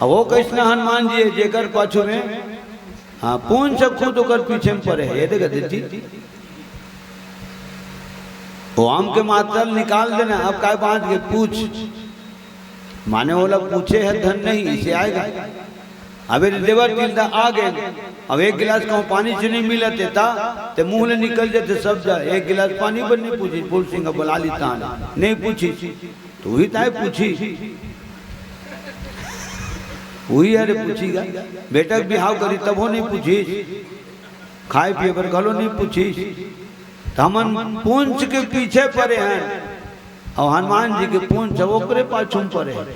अब वो कइसना हनुमान जी हे, जेकर पाछू में, हाँ, पूंछ खुद ओकर पीछे में परे हे। ये देखा दीदी, वो आम के मातल निकाल देना, अब काय बांध के पूछ, माने ओला पूछे हे धन नहीं, इसे आएगा। अब ये देवर तिलदा आ गए, अब एक गिलास कहूँ पानी से नहीं मिलत हे ता, ते मुंह ले निकल जाते सब जा, एक गिलास पानी बर नहीं पूछी, फूल सिंह बुला ली तान, नहीं पूछी, तो वही ताय पूछी, वही अरे पूछी गा, बेटा के बिहाव करी तब हो नहीं पूछी, खाए पिए बर घलो नहीं पूछी, तो हमन पूंछ के पीछे परे हैं, और हनुमान जी के पूंछ ओकरे पाछू में परे हैं।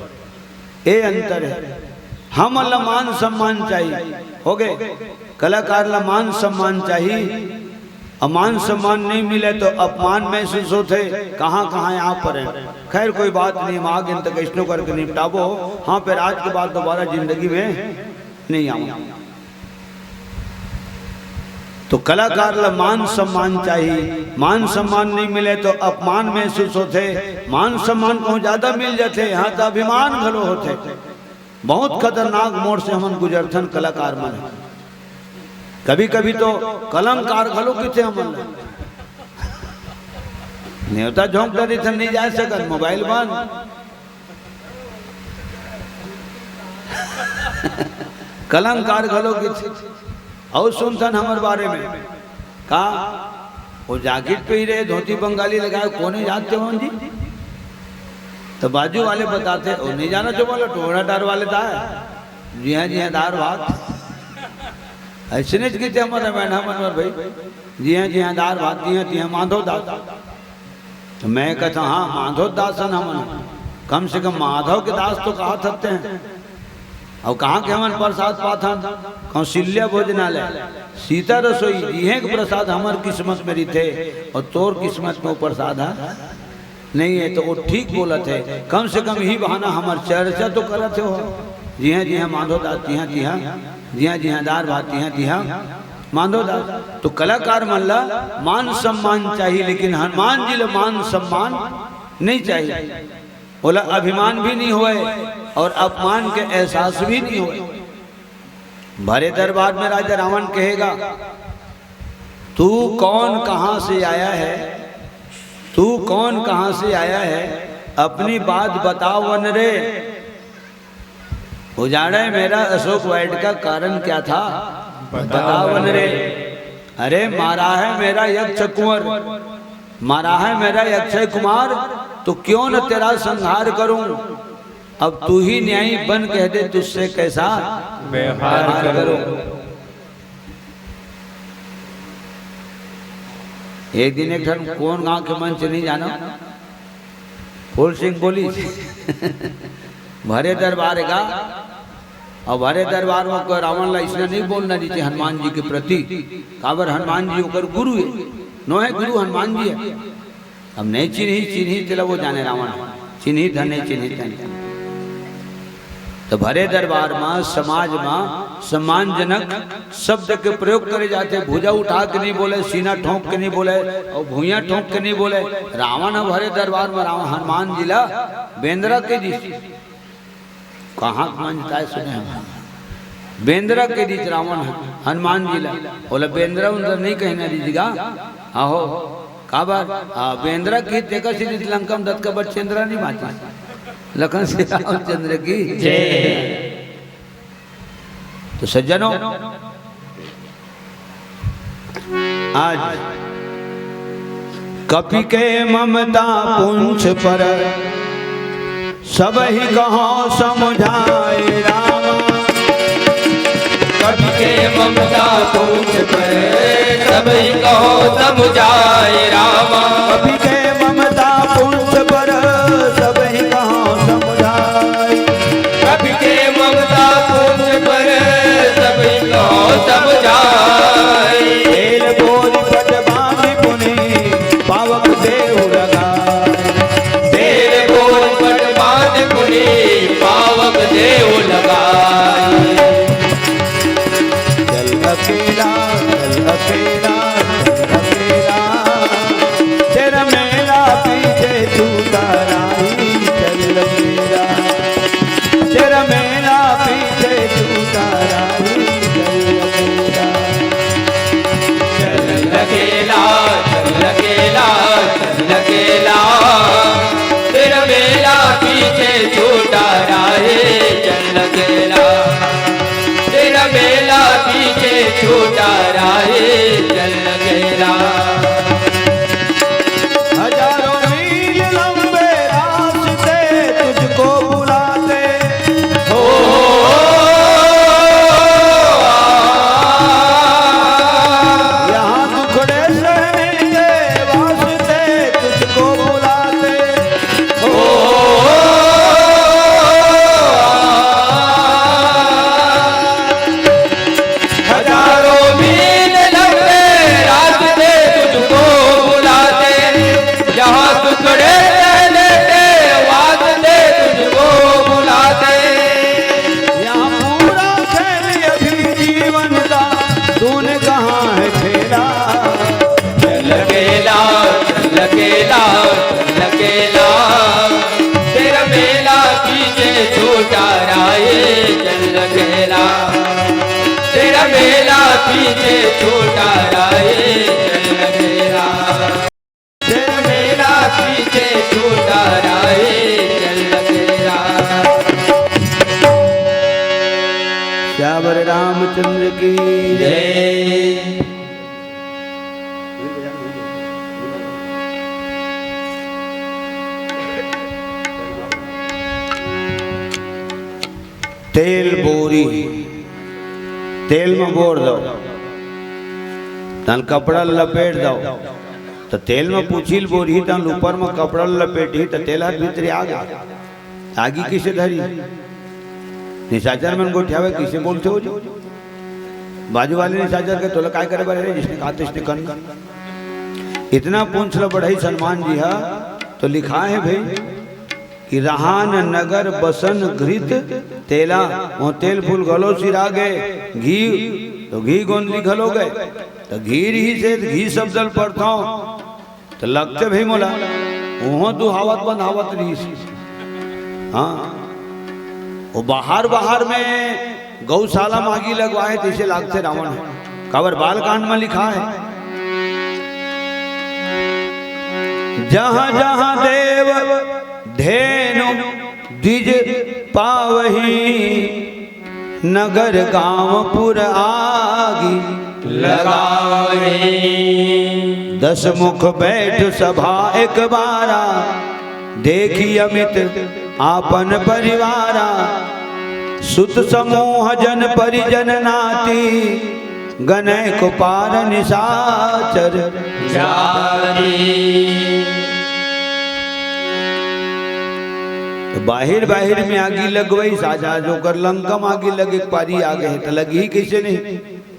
ए अंतर है। हमन ला मान सम्मान चाहिए, हो गए, कलाकार ला मान सम्मान चाहिए। अब मान सम्मान नहीं मिले तो अपमान महसूस होथे, कहाँ कहाँ यहाँ पर है। खैर कोई बात नहीं, हम आगे तक कइसनो करके निपटाबो। हाँ, फिर आज के बाद दोबारा जिंदगी में नहीं आऊँ। तो कलाकार ला मान सम्मान चाहिए, मान सम्मान नहीं मिले तो अपमान महसूस होथे, मान सम्मान कहूँ ज्यादा मिल जाथे, यहाँ तो अभिमान घलो होथे। बहुत खतरनाक मोड़ से हमन गुजरथन कलाकार मन। कभी कभी तो कलंकार घलो किथे हमन ला। नेवता झोंक डरिथन, नहीं जा सकत, मोबाइल बंद। कलंकार घलो किथे। अउ सुनथन हमर बारे में का, वो जैकेट पहिरे, धोती बंगाली लगाए, कोने जाते हो जी? तो बाजू वाले बताते, "वो नहीं जाना जो बोला, टोड़ा डार वाले दा है।" जी हाँ, जी हाँ, दार भात। ऐसे नहीं किथे हमर रामायण, हमर भाई। जी हाँ, जी हाँ, दार भात, जी हाँ, जी हाँ, माधव दास। तो मैं कहता, "हाँ, माधव दास हन हमन, कम से कम माधव के दास तो कहा थकते हैं।" और कहाँ के हमन प्रसाद पाथन? कौशल्या भोजनालय, सीता रसोई, जिहे के प्रसाद हमर किस्मत में रहिथे और तोर किस्मत में वो प्रसाद है नहीं है, तो वो ठीक बोलत है। कम से कम ही बहाना हमर चर्चा तो करत हो। जी हाँ, जी हाँ, माधव दास, जी हाँ, जी हाँ, जी हाँ, जी हाँ, दार भात, जी हाँ, जी हाँ, माधव दास। तो कलाकार मन ला मान सम्मान चाहिए, लेकिन हनुमान जी ला मान सम्मान नहीं चाहिए। ओला अभिमान भी नहीं होए और अपमान के एहसास भी नहीं होए। भरे दरबार में राजा रावण कहेगा, "तू कौन, कहाँ से आया है? तू कौन, कहाँ से आया है? अपनी बात बताओ वन रे।" उजाड़े मेरा अशोक वाटिका का कारण क्या था? बताओ वन रे। अरे, मारा है मेरा यक्ष कुंवर, मारा है मेरा अक्षय कुमार, तो क्यों न तेरा संहार करूं। अब तू ही न्यायी बन, कह दे तुझसे कैसा व्यवहार करूं। एक दिन एक ठन कोन गांव के मंच नहीं जाना, फूल सिंह बोलिस, भरे दरबार गा, अउ भरे दरबार में कोई रावण ला इसने नहीं बोलना चाहिए हनुमान जी के प्रति। काबर हनुमान जी ओकर गुरु है, नोहे गुरु हनुमान जी है। अब नहीं चिन्ही, चिन्ही तेला वो जाने रावण, चिन्ही धन नहीं चिन्ही तन। तो भरे दरबार में, समाज में सम्मानजनक शब्द के प्रयोग करे जाथे। भुजा उठा के नहीं बोले, सीना ठोंक के नहीं बोले, और भुइयां ठोंक के नहीं बोले। रावण ह भरे दरबार में रावण हनुमान जी ला बेंदरा के दिस। कहाँ के मंजताए सुने हम। बेंदरा के दिस रावण ह हनुमान जी ला। बोले, "बेंदरा उंदरा नहीं कहना दीजिएगा।" आहो, काबर? आ, बेंदरा की देखा से लंका में दत्त का बट चंद्रा नहीं माची। लखन श्री रामचंद्र की जय। तो सज्जनों, आज कपि के ममता पूंछ पर, सबहि कहो समुझाए रामा। कपि के ममता पूंछ पर, सबहि कहो समुझाए रामा। कपि के ममता पूंछ पर, सबहि कहो समुझाए। कपि के ममता पूंछ पर, सबहि कहो समुझाए। बेल बोरि पट बांधि पुनि, पावक देहु लगाए। बेल बोरि पट बांधि पुनि, पावक देहु लगाए। चल अकेला, चल अकेला, चल अकेला। तारा ए चल गेला। हजारों मील लंबे रास्ते तुझको बुलाते। हो, यहाँ दुखड़े सहने के वास्ते तुझको बुलाते। हो, हजारों मील लंबे रास्ते तुझको बुलाते, जहाँ दुखड़े सहने के वास्ते तुझको बुलाते। यहाँ पूरा खेल अभी जीवन का, तूने कहाँ है खेला? चल गेला, चल गेला, चल गेला, तेरा मेला पीछे छूटा रा ए चल गेला। तेरा मेला पीछे छूटा रा ए चल गेला। तेरा मेला पीछे छूटा रा ए चल गेला। श्यावर रामचंद्र की जय। तेल बोरी, तेल में बोर दव, तन कपड़ा ल लपेट दव, त तेल में पूछी ल बोरही, तन ऊपर में कपड़ा ल लपेटही, त तेल हर भीतरी आ गे। आगी कइसे धरी? निशाचर मन गोठियावे, कइसे बोलथे हो जी? बाजू वाले निशाचर के, "तोला काय करे बर हे रे?" जिसने कहा, "तइसने करना।" इतना पूंछ ल बढ़ई हनुमान जी हा, तो लिखाय हे भई कि रहान नगर बसन घृत तेला, वो तेल फूल घलो सिरा गे, घी, तो घी गोंदली घलो गे, तो घी रिहिसे, घी शब्द ल पढ़थंव, त लगथे भई मोला, उहों दुहावत बंधावत रिहिस। हाँ, वो बाहर, बाहर में गौशाला म आगी लगवाय हे, तइसे लागथे रावण ह। काबर बालकांड म लिखाय हे, जहाँ जहाँ देव धेनु द्विज पावही, नगर गांव पुर आगी लगावही। दस मुख बैठ सभा एक बारा, देखी अमित आपन परिवारा। सुत समूह जन परिजन नाती, गनय को पार निशाचर जाती। त बाहिर बाहिर में आगी लगवइस, आज आज ओकर लंका म आगी लगे के पारी आ गे हे, त लगही कइसे नहीं?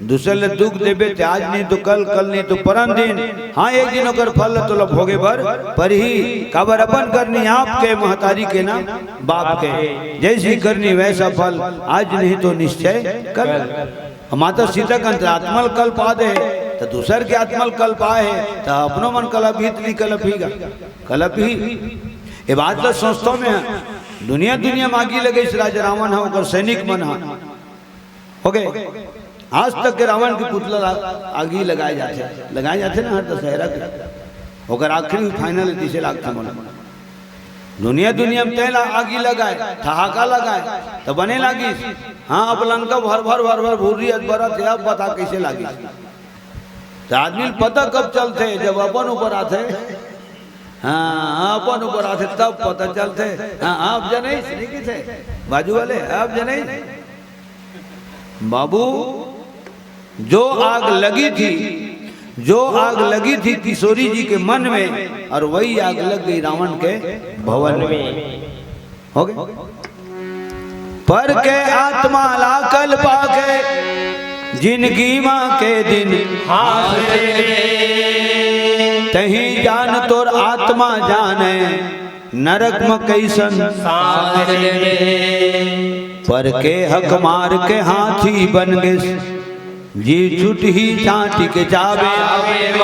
दूसर ल दुख देबे त आज नहीं तो कल, कल नहीं तो परन दिन, हाँ, एक दिन ओकर फल ल तोला भोगे बर परही। काबर अपन करनी आपके, महतारी के ना बाप के। जैसी करनी वैसा फल, आज नहीं तो निश्चय कल। माता सीता के अंतरात्मा ल कलपा दे, त दूसर के आत्मा ल कलपाय हे, त अपनो मन कलपही त नहीं कलपही गा? कलपही। ये बात ल सोचथंव मैं, दुनिया दुनिया म आगी लगइस राजा रावण ह, ओकर सैनिक मन ह। हो गे। आज तक के रावण के पुतला ला-, आगी लगाय जाथे, लगाय जाथे ना हर दशहरा के। ओकर आखिरी final तइसे लागथे मोला। दुनिया दुनिया म तेला आगी लगाय, ठहाका लगाय, त बने लागिस। हाँ, अब लंका भर भर भर भर भुर्री अस बरत हे, अब बता कइसे लागिस? त आदमी ल पता कब चलथे? जब अपन ऊपर आथे। हाँ, अपन ऊपर आथे तब पता चलथे। हाँ, आप जनइस, नहीं किथे? बाजू वाले, आप जनइस? बाबू, जो आग लगी थी, जो आग लगी थी किशोरी जी के मन में, और वही आग लग गई रावण के भवन में। हो गे? पर के आत्मा ला कलपा के, जिनगी मा के दिन हाँस देबे। तहीं जान तोर आत्मा जाने, नरक म कइसन सांस लेबे। पर के हक मार के हाथी बन गेस, जी छुटही चांटी के चाबे। चाबे म।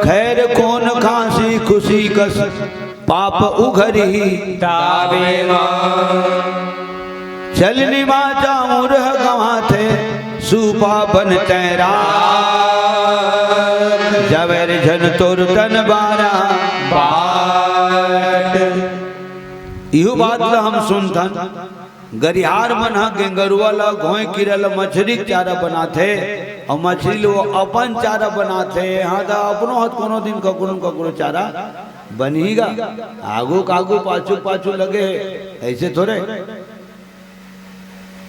खैर कोन खांसी खुशी कस, पाप उघरही। ताबे म। चलनी मा चाउर ह गंवाथे, सूपा बन तैं राख। जबर झन तोर तन बारा बाट। इहू बात ल हम सुनथन। गरिहार मन ह गेंगरुआ ल, घोंय कीरा ल मछरी के चारा बनाथे, अउ मछरी ल वो अपन चारा बनाथे। हाँ, त अपनो हत कोनो दिन ककरो न ककरो चारा बनही गा। आगू कागू, पाछू पाछू लगे हे, ऐसे थोरे।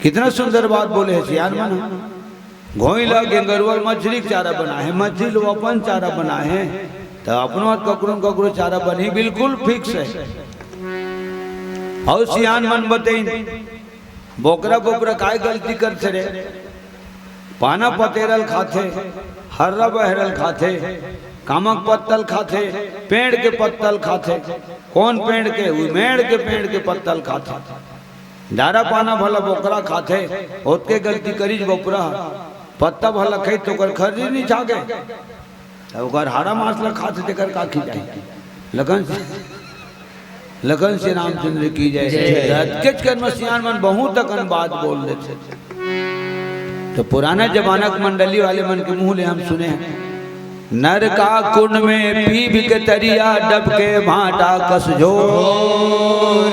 कितना सुंदर बात बोले हे सियान मन ह। घोंय ल गेंगरुआ ल मछरी के चारा बनाए हे, मछरी ल वो अपन चारा बनाए हे, त अपनो हत ककरो न ककरो चारा बनही, बिल्कुल फिक्स हे। अउ सियान मन बतइन, बोकरा बोकरा काय गलती करथे रे? पाना पतेरल खाथे, हर्रा बहरल खाथे, कामक पत्तल खाथे, पेड़ के पत्तल खाथे। कोन पेड़ के? उ मेड़ के पेड़ के पत्तल खाथे। डारा पाना भला बोकरा खाथे, ओतके गलती करिस बोकरा ह। पत्ता भला खाई त ओकर खरजी नइ छागे। त ओकर हाड़ा मांस ल खाथे, तेकर का खिजाही? लखन से, लखन से रामचंद्र की जय। जय। त अतकेच कन म सियान मन बहुत अकन बात बोल देथे। त पुराना जमाना के मंडली वाले मन के मुंह ले हम सुने हन, नरका कुंड में पीप के तरिया, डबके भांटा कस झोर।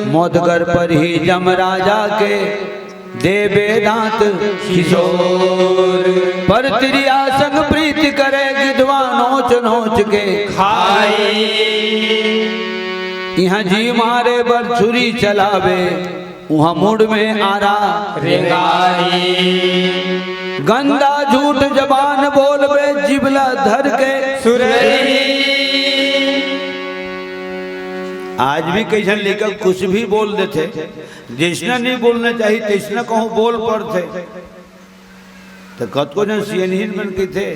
मोदगर परही जमराजा के, देबे दांत किशोर। पर तिरिया संग प्रीत करे, गिधवा नोच नोच के खाई। इहां जी मारे बर छुरी चलावे, उहां मुड़ में आरा रेंगारी। गंदा झूठ जबान बोलबे, जीभ ला धर के सुरही। आज भी कई झन लेखक कुछ भी बोल देथे, जइसना नइ बोलना चाही, तइसना कहूं बोल परथे। त कतको झन सियनहिन मन कहिथे,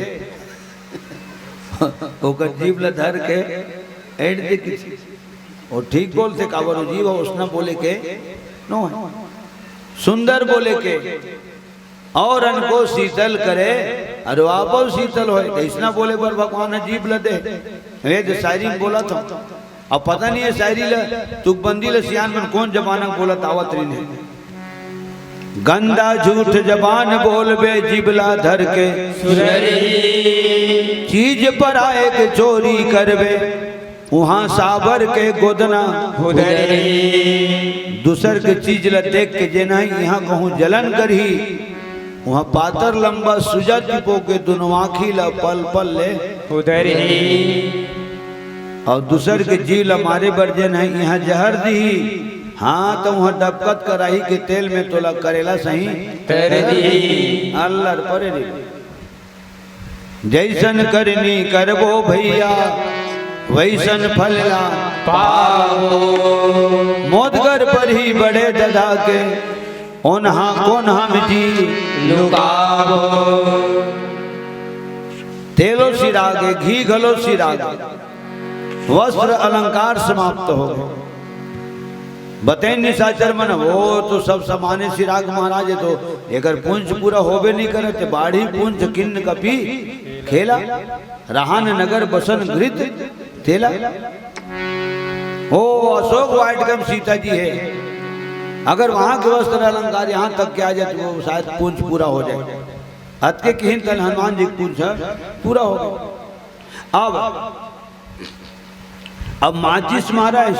ओकर जीभ ल धर के ऐंठ दे कहिथे। वो ठीक बोलथे, काबर वो जीभ ह ओसना बोले के नोहे। सुंदर बोले के, औरन को शीतल करे, अरे आपो शीतल होय। अइसना बोले बर भगवान ह जीभ ल दे। ये जो शायरी में बोलत हंव, अब पता नहीं ये शायरी ल, तुकबंदी ल सियान मन कोन जमाना में बोलत आवत रहिन हे। गंदा झूठ जबान बोलबे, जीभ ला धर के सुरही। चीज पराए के चोरी करबे, उहां साबर के गोदना हुदरी। दूसर के चीज ल देख के जेन ह इहां कहूं जलन करही, उहां पातर लंबा सुजा टिपोके दुनो आंखी ल पल पल ले हुदरी। अउ दूसर के जीव ल मारे बर जेन ह इहां जहर दिही, हां, त उहां डबकत कराही के तेल में तोला करेला सही तर दिही। अल्लर परे रे। जइसन करनी करबो भइया, वइसन फल ला पाबो। मोदगर परही बड़े ददा के, ओनहा कोन हम जी लुकाबो। तेलो सिरागे, घी घलो सिरागे, वस्त्र अलंकार समाप्त हो गए। बतइन निशाचर मन, वो तो सब समाने सिरागे महाराज, ये तो एकर पुंज पूरा होबे नइ करे, ते बाढ़ही पुंज किन्न कपि खेला, रहान नगर बसन गृध तेला। ओ अशोक वाटिका में सीता जी हे, अगर वहां के वस्त्र अलंकार यहां तक के आ जाए तो वो शायद पुंज पूरा हो जाए। अतके किहिन तन हनुमान जी के पुंज पूरा हो गए। अब, अब माचिस मारा है,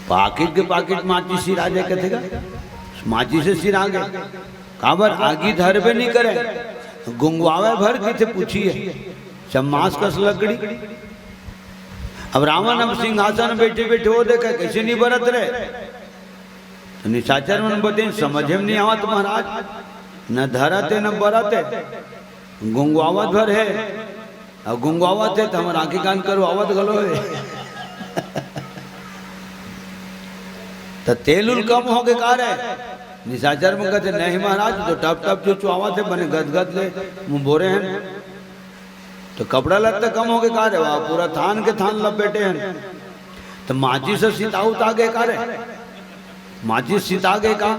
पाकिट के पाकिट माचिस सिरा जाए कथे गा, माचिस से सिरा गे। काबर आगी धरबे नइ करे, गुंगवावे भर कथे पूछी हे, चम्मास कस लकड़ी। अब रावण अब सिंहासन बइठे बइठे वो देखे कइसे नइ बरत रहे। त निशाचर मन बतइन, समझे में नइ आवत महाराज, न धरत हे न बरत हे, गुंगवावत भर हे। अउ गुंगवावत हे त हमर आंखी कान करवावत घलो हे। त तेल उल कम होगे का रे? निशाचर मन कथे, नहीं महाराज, तो टप टप चुचुआवत हे, बने गदगद ले मुंह बोरे हन। त कपड़ा लत्ता कम होगे का रे? वाह, पूरा थान के थान लपेटे हन। त माचिस ह सिता उता गे का रे? माचिस सिता गे का?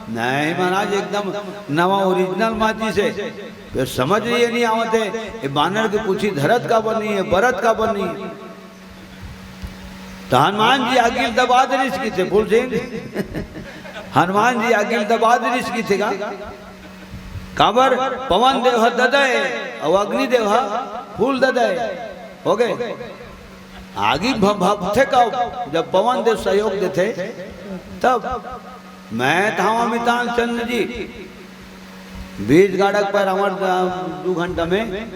नहीं महाराज, एकदम नवा original माचिस हे। फेर समझ ये नइ आवत हे, ये बानर के पूछी धरत काबर नइ हे, बरत काबर नइ हे? त हनुमान जी आगी ल दबा देरिस कथे, फूल सिंह। हनुमान जी आगी ल दबा देरिस कथे गा। काबर पवन देव ह ददय, अउ अग्नि देव ह फूल ददय। हो गे। आगी भ-, भभथे का, जब पवन देव सहयोग देथे, तब। मैं थावा मितान चंद जी, बीस गाड़क पर हमर, अ, दू घंटा में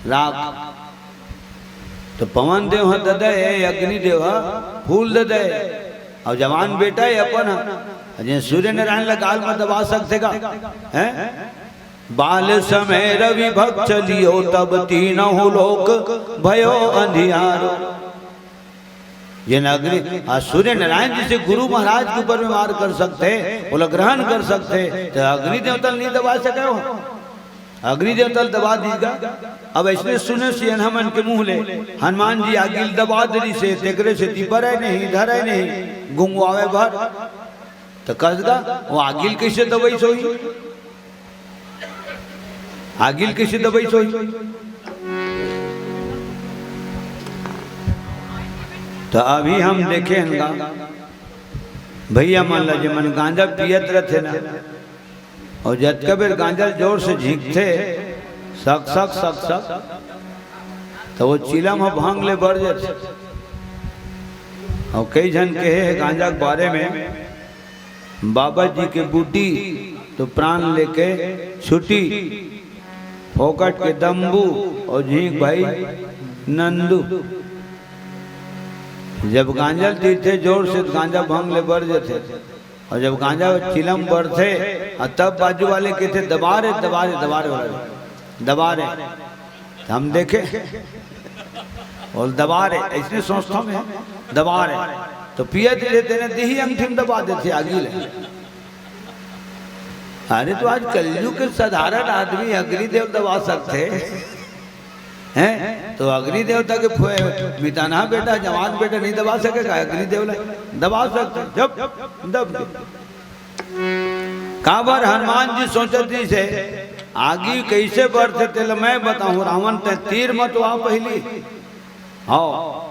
राख। तो पवन देव ह दे दे, अग्नि देव ह फूल दे दे, अउ जवान बेटा हे अपन ह, जे सूर्य नारायण ला गाल में दबा सकथे का, हैं? बाल समय रवि भग चलियो, तब तीनहु लोक भयो अंधियारो। जेन अग्नि, आ, सूर्य नारायण जइसे गुरु महाराज के ऊपर में वार कर सकथे, ओला ग्रहण कर सकथे, त अग्नि देवता ल नइ दबा सकय हो। अग्नि देवता ल दबा दीस गा। अब अइसने सुने सियनहा मन के मुंह ले, हनुमान जी आगी ल दबा दे रिहिसे, तेकरे सेती बरय नहीं, धरय नहीं, गुंगवावे भर। त कस गा, वो आगी ल कइसे दबइस होही? आगी ल कइसे दबइस होही? त अभी हम देखे हन गा, भइया मन ला, जेमन गांजा पियत रथे ना, अउ जतका बेर गांजा ल जोर से झींकथे, सक, सक, सक, सक, त वो चिलम ह भांग ले बर जाथे। अउ कई झन कहे हे गांजा के बारे में, बाबा जी के बूटी तो प्राण लेके छुटी, फोकट के दम्बू अउ झींक भाई नंदू। जब गांजा ल तीरथे जोर से, त गांजा भांग ले बर जाथे, अउ जब गांजा चिलम बरथे, अउ तब बाजू वाले कहिथे, "दबा रे, दबा रे, दबा रे, दबा रे।" त हम देखे, अउ दबा रे, अइसने सोचथन मैं, दबा रे। त पियत रहिथे तेन दिही अंगठी म दबा देथे आगी ले। अरे, त आज कलयुग के साधारण आदमी अग्निदेव दबा सकथे, हैं? त अग्नि देवता के फो-, मितानहा बेटा, जवान बेटा नइ दबा सके का? अग्निदेव ला दबा सकथे, जब दब दे। काबर हनुमान जी सोचत रहिसे, आगी कइसे बरथे तेला मैं बताहूं, रावण तैं तीर म तो आ पहिली। हव।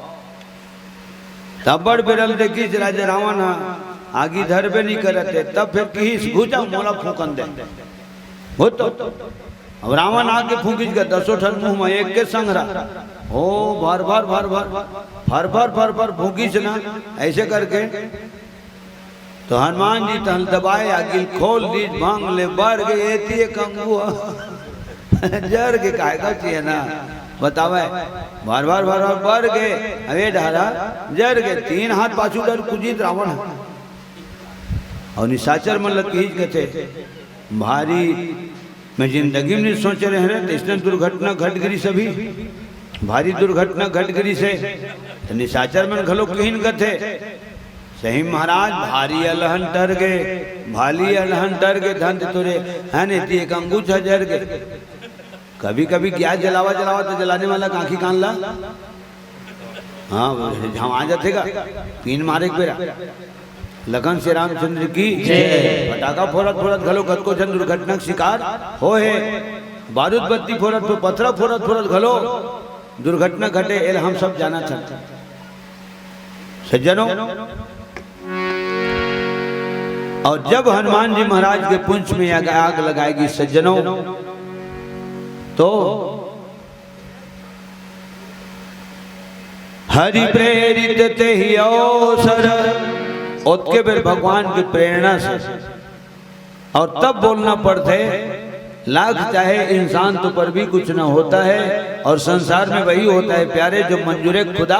तब बड़ बेरा ल देखिस राजा रावण ह, आगी धरबे नइ करत हे, तब फेर किहिस, "घुचा, मोला फूंकन दे।" हो तो। अब रावण आके फूंकिस गा, दसों ठन मुंह म एक के संघरा। हो, भर, भर, भर, भर, फर, फर, फर, फर फूंकिस ना, अइसे करके। त हनुमान जी तहन दबाए, आगी ल खोल दीस, भांग ले बर गे, एती एक अंगू ह जर गे, काय का चाहिए ना, बतावे, भर, भर, भर, भर बर गे, अब ए डहरा जर गे, तीन हाथ पाछू डर कुजित रावण ह। अउ निशाचर मन ल किहिस कथे, भारी मैं जिंदगी म नइ सोचे रहेंव, त अइसने दुर्घटना घट गे रिहिस अभी, भारी दुर्घटना घट गे रिहिसे, त निशाचर मन घलो किहिन कथे, सही महाराज, भारी अलहन टर गे, भारी अलहन टर गे, धन तोरे, है ने, ती एक अंगूछा जर गे। कभी-कभी गैस जलावा, जलावा त जलाने वाला कांखी कान ला, हाँ, झमा जाथे गा, पीन मारे के बेरा। लखन श्री रामचंद्र की जय। फटाका फोरत फोरत घलो कतको झन दुर्घटना के शिकार होहे। बारूद बत्ती फोरत फो-, पथरा फोरत फोरत घलो दुर्घटना घटे, एला हम सब जानत हन। सज्जनों, अउ जब हनुमान जी महाराज के पूंछ में आग, आग लगाए गिस सज्जनों, तो हरि प्रेरित तेहि अवसर, ओतके बेर भगवान के प्रेरणा से, अउ तब बोलना पड़थे, लाख चाहे इंसान तो पर भी कुछ न होता है, अउ संसार में वही होता है प्यारे जो मंजूरे खुदा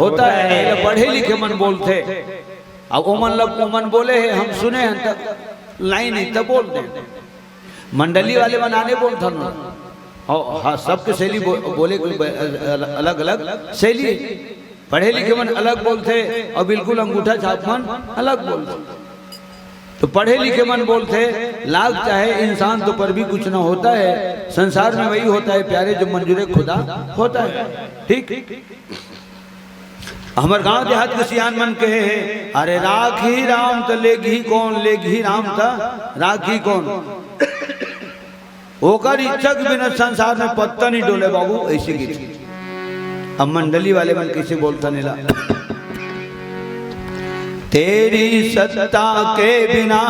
होता है। एला पढ़े लिखे मन बोलथे, अउ ओमन ल, ओमन बोले हे, हम सुने हन, त लाइन ही त बोल दे। मंडली वाले मन आने बोलथन, हाँ, हाँ, सबके शैली बो-, बोले के ब-, अलग-अलग शैली हे। पढ़े लिखे मन अलग बोलथे अउ बिल्कुल अंगूठा छाप मन अलग बोलथे। तो पढ़े लिखे मन बोलथे, लाख चाहे इंसान तो पर भी कुछ ना होता है, संसार में वही होता है प्यारे जो मंजूरे खुदा होता है। ठीक? हमर गांव देहात के सियान मन कहे हे, "अरे राखही राम त लेगही कोन, लेगही राम त राखही कोन।" ओकर इच्छा के बिना संसार में पत्ता नहीं डोले बाबू, अइसे गीत। अब मंडली वाले मन कइसे बोलथन एला, तेरी सत्ता के बिना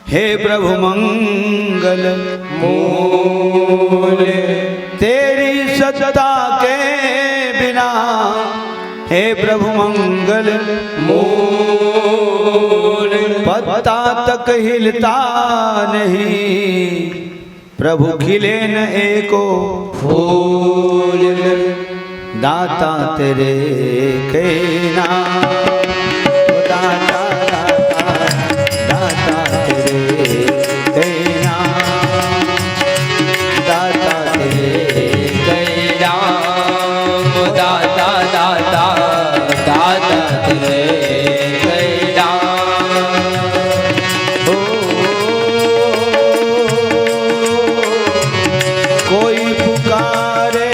हे प्रभु मंगल मूल, तेरी सत्ता के बिना हे प्रभु मंगल मूल, पत्ता तक हिलता नहीं, प्रभु खिले न एको फूल। दाता तेरे कई नाम, दाता, दाता, दाता तेरे कई नाम, दाता तेरे कई नाम, दाता, दाता, दाता तेरे कई नाम। ओ, कोई पुकारे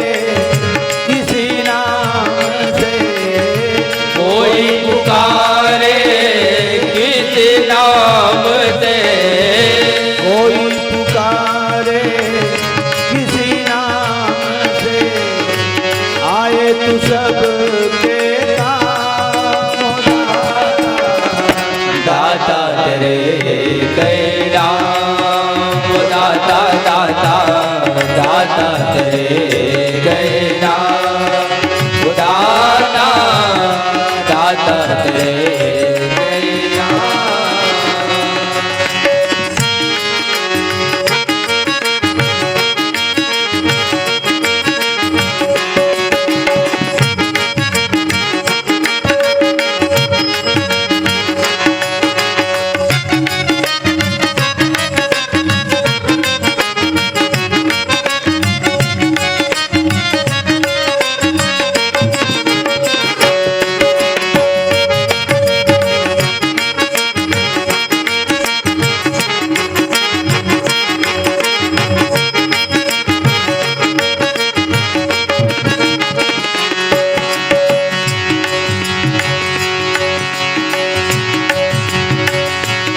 किसी नाम से, कोई पुकारे किसी नाम से, कोई पुकारे किसी नाम से, आए तू सबके काम। दाता तेरे कई नाम, दाता, दाता, दाता तेरे कई नाम, दाता, दाता तेरे कई नाम।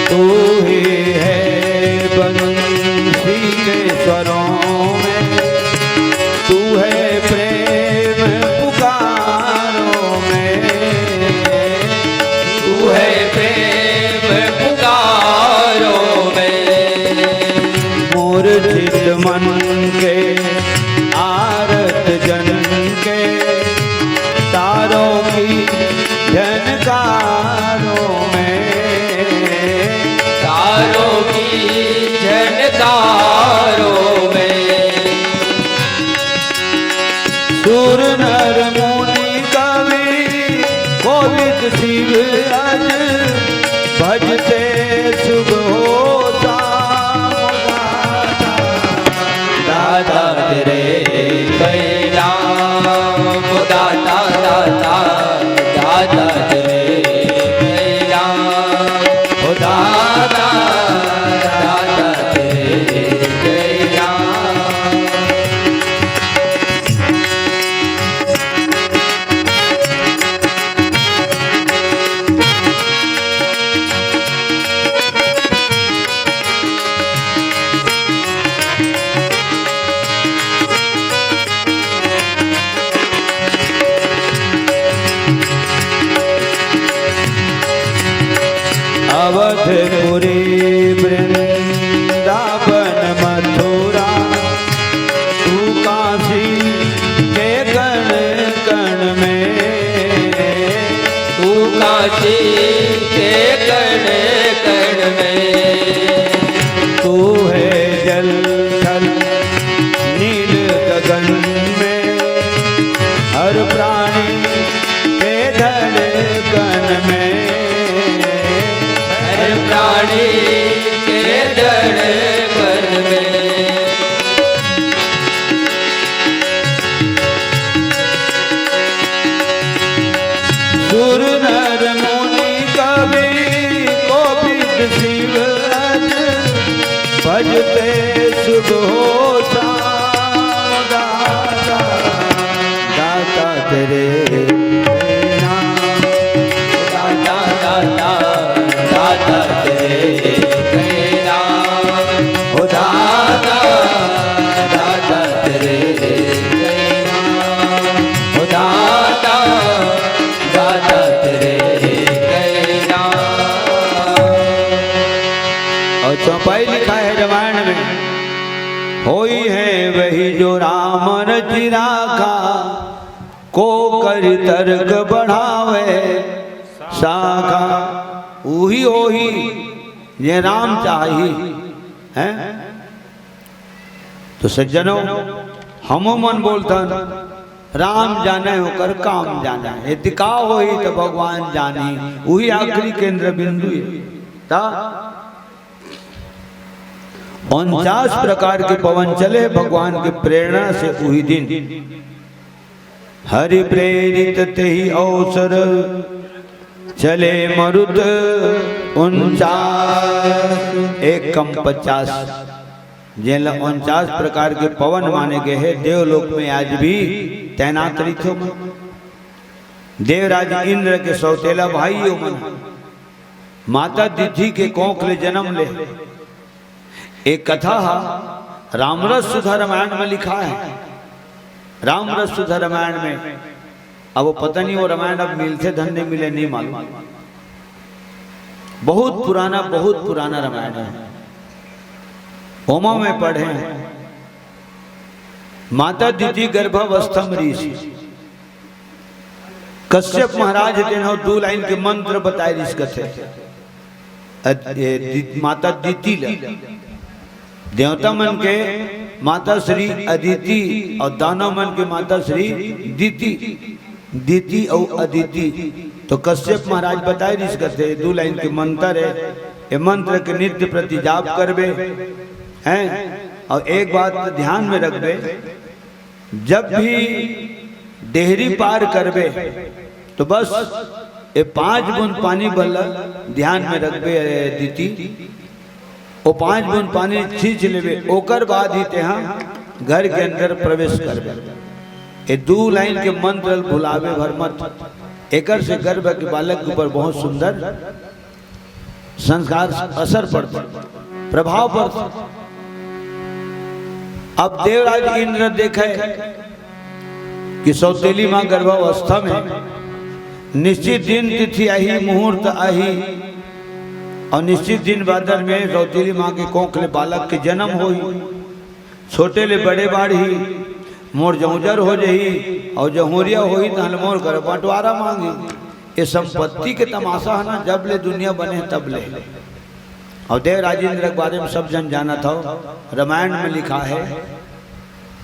तू ही है बंसी के स्वरों में, तू है प्रेम पुकारों में, तू है प्रेम पुकारों में। मूर्छित मन के आरत जन के, तारों की झनकारों में, तारों की झनकारों में। सुर नर मुनि कवि कोविद शिव अज, भजते शुभ हो श्याम दाता। दाता तेरे कई नाम, दाता, दाता, दाता तेरे कई नाम, ओ दाता, दाता तेरे कई नाम। अवधपुरी वृंदावन मथुरा, तू काशी के कण कण में, तू काशी के कण कण में। तू है जल थल नील गगन में, हर प्राणी के धड़कन में, हर प्राणी के धड़कन में। सुर नर मुनि कवि कोविद शिव अज, भजते शुभ हो श्याम दाता। दाता तेरे नाम, दाता, दाता, दाता तेरे नाम, ओ दाता, दाता तेरे नाम, ओ दाता, दाता तेरे नाम। और चौपाई लिखा है रामायण में, होई है वही जो राम रचि राखा, को करि तर्क बढ़ावे शाखा। उही होही जे राम चाही, हैं? तो सज्जनों, हमो मन बोलथन, राम जाने ओकर काम जाने, यदि का होही त भगवान जानही, उही आखिरी केंद्र बिंदु हे। त उनचास प्रकार के पवन चले भगवान के प्रेरणा से उही दिन। हरि प्रेरित तेहि अवसर चले मरुत उनचास, एक कम पचास। जेन ला उनचास प्रकार के पवन माने गए हे, देवलोक में आज भी तैनात रहिथे। देवराज इंद्र के सौतेला भाई ओमन, माता दिति के कोख ले जन्म ले। एक कथा हा रामरस सुधा रामायण में लिखा है। रामरस सुधा रामायण में, अब वो पता नहीं वो रामायण अब मिलथे धन नहीं मिले, नहीं मालूम। बहुत पुराना, बहुत पुराना रामायण है। ओमा में पढ़े हैं, माता दिति गर्भावस्था में रहिस। कश्यप महाराज तेन ह दू लाइन के मंत्र बताए रिहिस कथे। अद-, ए, दि-, माता दिति ल। देवता मन के माता श्री अदिति और दानव मन के माता श्री दिति, दिति और अदिति। तो कश्यप महाराज बताए रिहिस कथे, दू लाइन के मंत्र है, ये मंत्र के नित्य प्रति जाप करबे, हैं? और एक बात ध्यान में रखबे, जब भी डेहरी पार करबे, तो बस ये पांच बूंद पानी बल ध्यान में रखबे, ए दिति। वो पांच बूंद पानी छींच लेबे, ओकर बाद ही तेहा घर के अंदर प्रवेश करबे। ये दू लाइन के मंत्र भुलावे भर मत। एकर से गर्भ के बालक के ऊपर बहुत सुंदर संस्कार असर पड़थे, प्रभाव पड़थे। अब देवराज इंद्र देखे कि सौतेली माँ गर्भावस्था में, निश्चित दिन तिथि आही, मुहूर्त आही, और निश्चित दिन बादर में सौतेली माँ के कोख ले बालक के जन्म होही। छोटे ले बड़े बाढ़ही, मोर जहुजर हो जही, और जहुरिया होही, तहन मोर घर बंटवारा मांगही। ये संपत्ति के तमाशा है ना, जब ले दुनिया बने तब ले। और देव राजेंद्र के बारे में सब जन जानत हो, रामायण में लिखा है,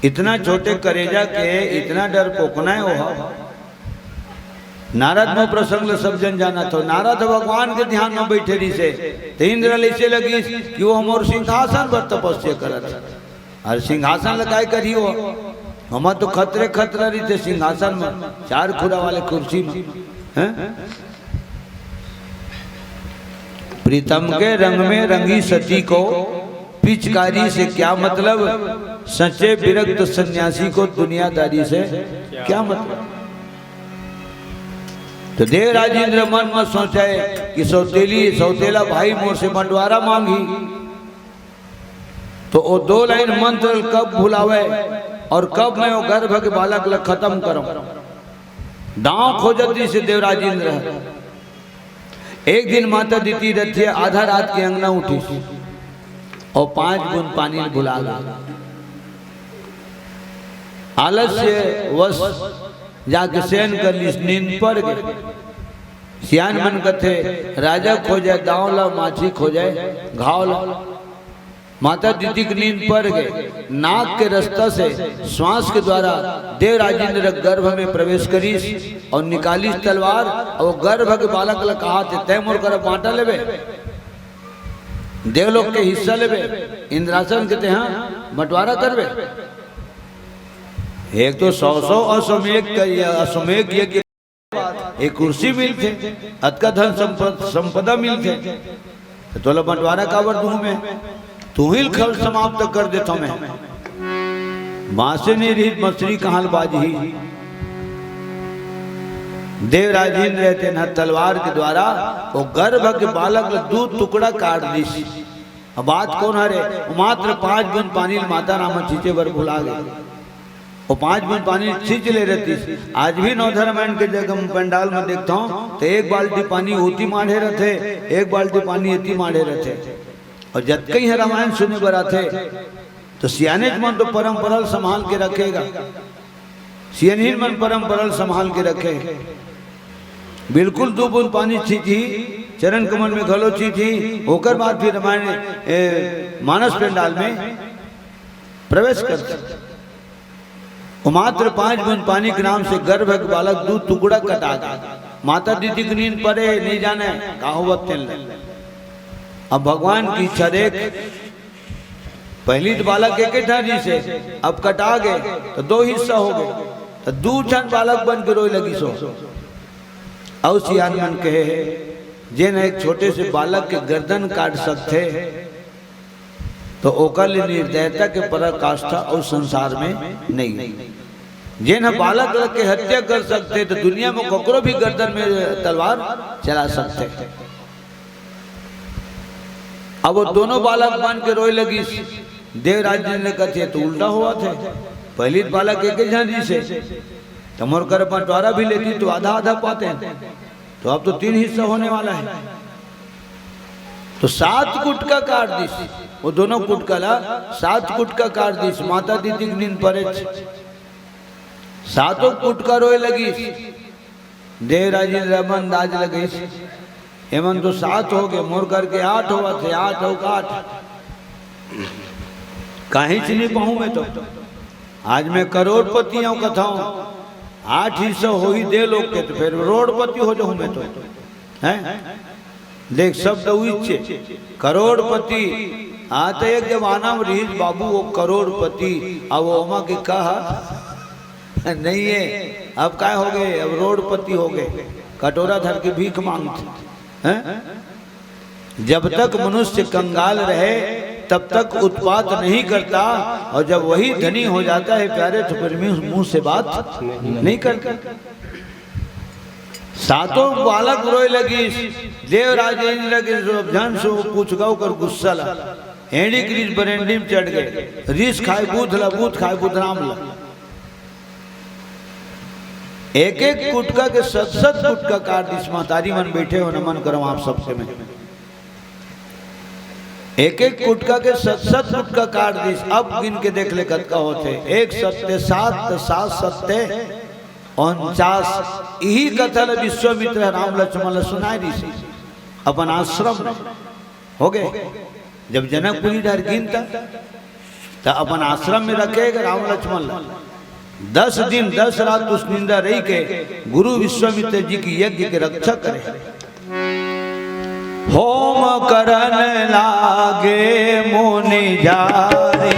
इतना छोटे करेजा के इतना डर पोकना है वो। नारद में प्रसंग ले सब जन जानत हो, नारद भगवान के ध्यान में बैठे रहिसे, तो इंद्र ल ऐसे लगिस कि वो हमर सिंहासन पर तपस्या करत हे। अरे सिंहासन ल काय करही वो? हमर तो खतरे खतरा रहिथे सिंहासन में, चार खुरा वाले कुर्सी में, हैं? प्रीतम के रंग में रंगी सती को, पिचकारी से क्या मतलब, सच्चे विरक्त सन्यासी को दुनियादारी से क्या मतलब। तो देव राजेंद्र मन में सोचे कि सौतेली, सौतेला भाई मोर से बंटवारा मांगही, तो वो दो लाइन मंत्र कब भुलावे और कब मैं वो गर्भ के बालक ल खत्म करम। दांव खोजत रहिसे देव राजेंद्र। एक दिन माता दिति रथे, आधा रात के अंगना उठिस और पांच बूंद पानी भुला गे। आलस्य वश जाके शयन कर लिस, नींद पड़ गे। सियान मन कथे, राजा खोजे दांव ला, माछी खोजे घाव ला। माता दिति के नींद पड़ गे। नाक के रास्ता से श्वास के द्वारा देव राजेंद्र गर्भ में प्रवेश करिस और निकालिस तलवार और गर्भ के बालक ला कहाथे, तय मोर कर बांटा लेबे, देवलोक के हिस्सा लेबे, इंद्रासन के तेहा बंटवारा करबे। एक तो सौ सौ अश्वमेघ कर, अश्वमेघ यज्ञ एक कुर्सी मिलथे, अतका धन संप-, संपदा मिलथे, तो तोला बंटवारा काबर दूं मैं? तू ही खल समाप्त कर देथो मैं। मासे नहीं रहित मछली कहाँ ल बाजही। देवराज इंद्र तेन ह तलवार के द्वारा वो गर्भ के बालक ल दू टुकड़ा काट दिस। अब बात कौन हरे? वो मात्र पांच बूंद पानी ल माता राम छींचे बर भुला गे। वो पांच बूंद पानी छींच ले रहतीस। आज भी नवधा रामायण के जगह पंडाल में देखता हूँ तो एक बाल्टी पानी ओती माढ़े रहथे, एक बाल्टी पानी एती माढ़े रहथे। और जतकई ह रामायण सुने बर आथे तो सियानेच मन तो परंपरा ल संभाल के रखेगा। सियनहीन मन परम परल संभाल के रखे। बिल्कुल दू बूंद पानी छींचही, चरण कमल में घलो छींचही, ओकर बाद फिर रामायण, ए, मानस पंडाल में प्रवेश करथे। वो मात्र पांच बूंद पानी के नाम से गर्भ के बालक दू टुकड़ा कटा गे। माता दीदी के नींद परे, नहीं जाने का होवत तेन ले। अब भगवान की इच्छा देख, पहली तो बालक एक ही ठन रिहिसे, अब कटा गे तो दो हिस्सा हो गे, तो दू ठन बालक बन के रोए लगिस हो। अउ सियान मन कहे हे, जेन एक छोटे से बालक के गर्दन काट सकथे, तो ओकर ले निर्दयता के पराकाष्ठा अउ संसार में नहीं। जेन ह बालक के हत्या कर सकथे, तो दुनिया में ककरो भी गर्दन में तलवार चला सकथे। अब वो दोनों बालक बन के रोए लगिस। देवराज जी ने कथे, "तो उल्टा होवत हे, पहली बालक एक ही झन रिहिसे, तो मोर कर बंटवारा भी लेती तो आधा आधा पाते, तो अब तो तीन हिस्सा होने वाला है।" तो सात कुटका काट दिस, वो दोनों कुटका ला सात कुटका काट दिस। माता दीदी के नींद परे, सातों कुटका रोए लगिस। देवराज जी ल अंदाज लगिस, "एमन तो सात हो गे, मोर करके आठ होवत हे, आठ हो का आठ, काहीच नहीं पाहूं मैं तो। आज मैं करोड़पति हूं, कथौं आठ हिस्सा होही दे लोग के, तो फिर रोड़पति हो जाऊं मैं तो।" हैं? देख, शब्द उच्च, करोड़पति। आ तो एक जमाना में रिहिस बाबू वो करोड़पति, अब वो ओमा के कहा नहीं है, अब काय हो गे, अब रोड़पति हो गे, कटोरा धर के भीख मांगथे, हैं? जब तक मनुष्य कंगाल रहे, तब तक उत्पात नहीं करता, और जब वही धनी हो जाता है प्यारे, तो फिर मुंह, मुंह से बात नहीं करता। सातों बालक रोए लगिस। देवराज इंद्र के सब झन से पूछ गा ओकर गुस्सा ला। एड़ी के रिस बरेंडी में चढ़ गे। रिस खाए बुध ला, बुध खाए बुधराम ला। एक एक कुटका के सत सत कुटका काट दिस। महतारी मन बैठे हो, नमन करौं आप सबसे मैं। एक एक कुटका के सत सत कुटका काट दिस। अब गिन के देख ले कतका होथे। एक सत्ते सात, सात सत्ते उनचास। इही कथा ल विश्वामित्र ह राम लक्ष्मण ल सुनाय दिस अपन आश्रम में। हो गे, जब जनकपुरी डहर गिन त, त अपन आश्रम में रखे गे राम लक्ष्मण ल। दस दिन दस रात उस निंदा रही के गुरु विश्वामित्र जी की यज्ञ के रक्षा करे। होम करन लागे मुनि जारी,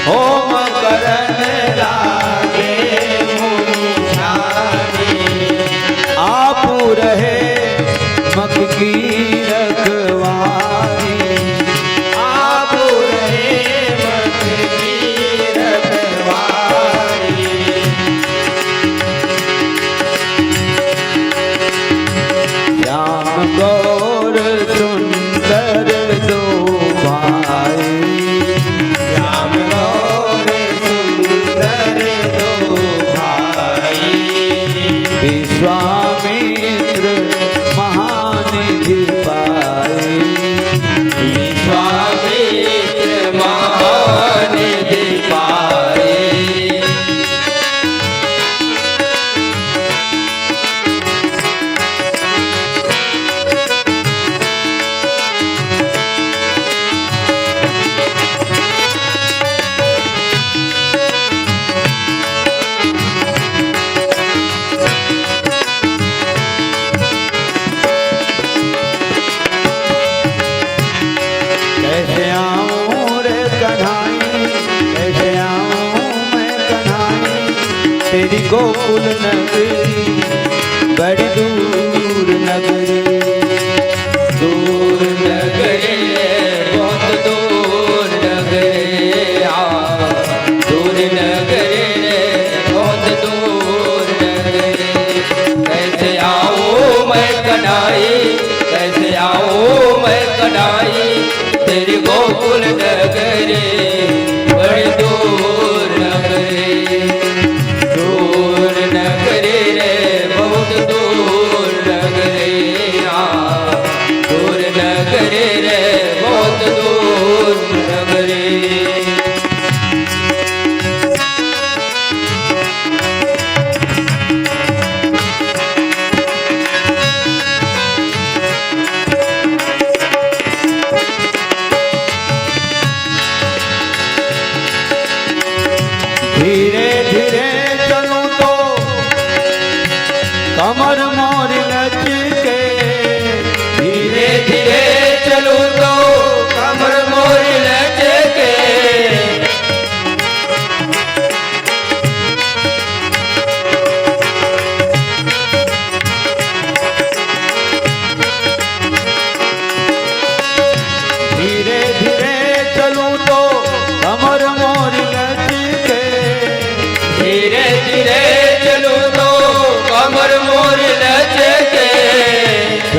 होम करन लागे मुनि जारी। आपु रहे मख की रखवारी, आपु रहे मख की रखवारी। श्याम गौर सुंदर दो भाई, श्याम गौर सुंदर दो भाई। विश्वामित्र महानिधि पाए, विश्वामित्र महानिधि पाए। कैसे आऊं रे कन्हाई, कैसे आऊं मैं कन्हाई, तेरी गोकुल नगरी बड़ी दूर नगरी। दूर नगरी रे, बहुत दूर नगरी, आ, दूर नगरी रे, बहुत दूर नगरी। कैसे आऊं मैं कन्हाई, कैसे आऊं मैं कन्हाई, तेरी गोकुल नगरी बड़ी दूर नगरी। दूर नगरी रे, बहुत दूर नगरी, आ, दूर नगरी रे, बहुत दूर नगरी।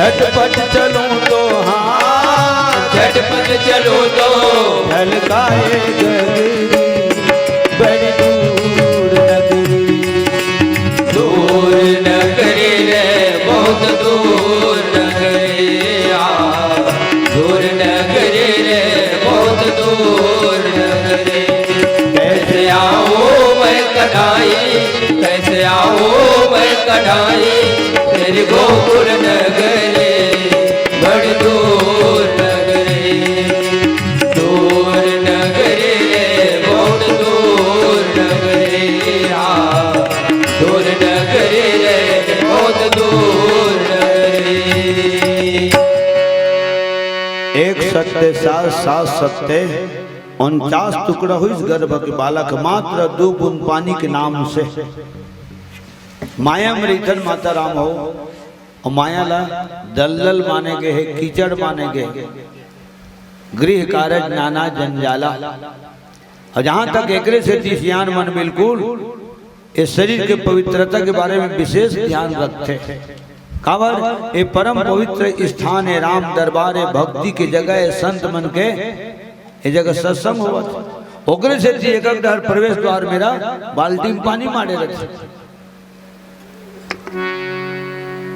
झटपट चलूं तो, हाँ, झटपट चलूं तो, ढलकाए गगरी, बड़ी दूर नगरी। दूर नगरी रे, बहुत दूर नगरी, आ, दूर नगरी रे, बहुत दूर नगरी। कैसे आऊं मैं कन्हैया, कैसे आऊं मैं कन्हैया, तेरी गोकुल नगरी, बड़ी दूर नगरी, दूर नगरी रे, बहुत दूर नगरी, हाँ, दूर नगरी रे, बहुत दूर नगरी। एक सत्य, सात, सात सत्य, उनचास टुकड़ा होइस गर्भ के बालक, मात्र दू बूंद पानी के नाम से। माया में रहिथन माता राम हो, अउ माया ला दलदल माने गे हे, कीचड़ माने गे हे, गृह कारज नाना जंजाला। अउ जहां तक एकरे सेती सियान मन बिल्कुल ए शरीर के पवित्रता के बारे में विशेष ध्यान रखथे। काबर? ए परम पवित्र स्थान हे, राम दरबार हे, भक्ति के जगह हे, संत मन के ए जगह सत्संग होवत हे। ओकरे सेती एक एक डहर प्रवेश द्वार मेरा बाल्टी में पानी मारे रथे।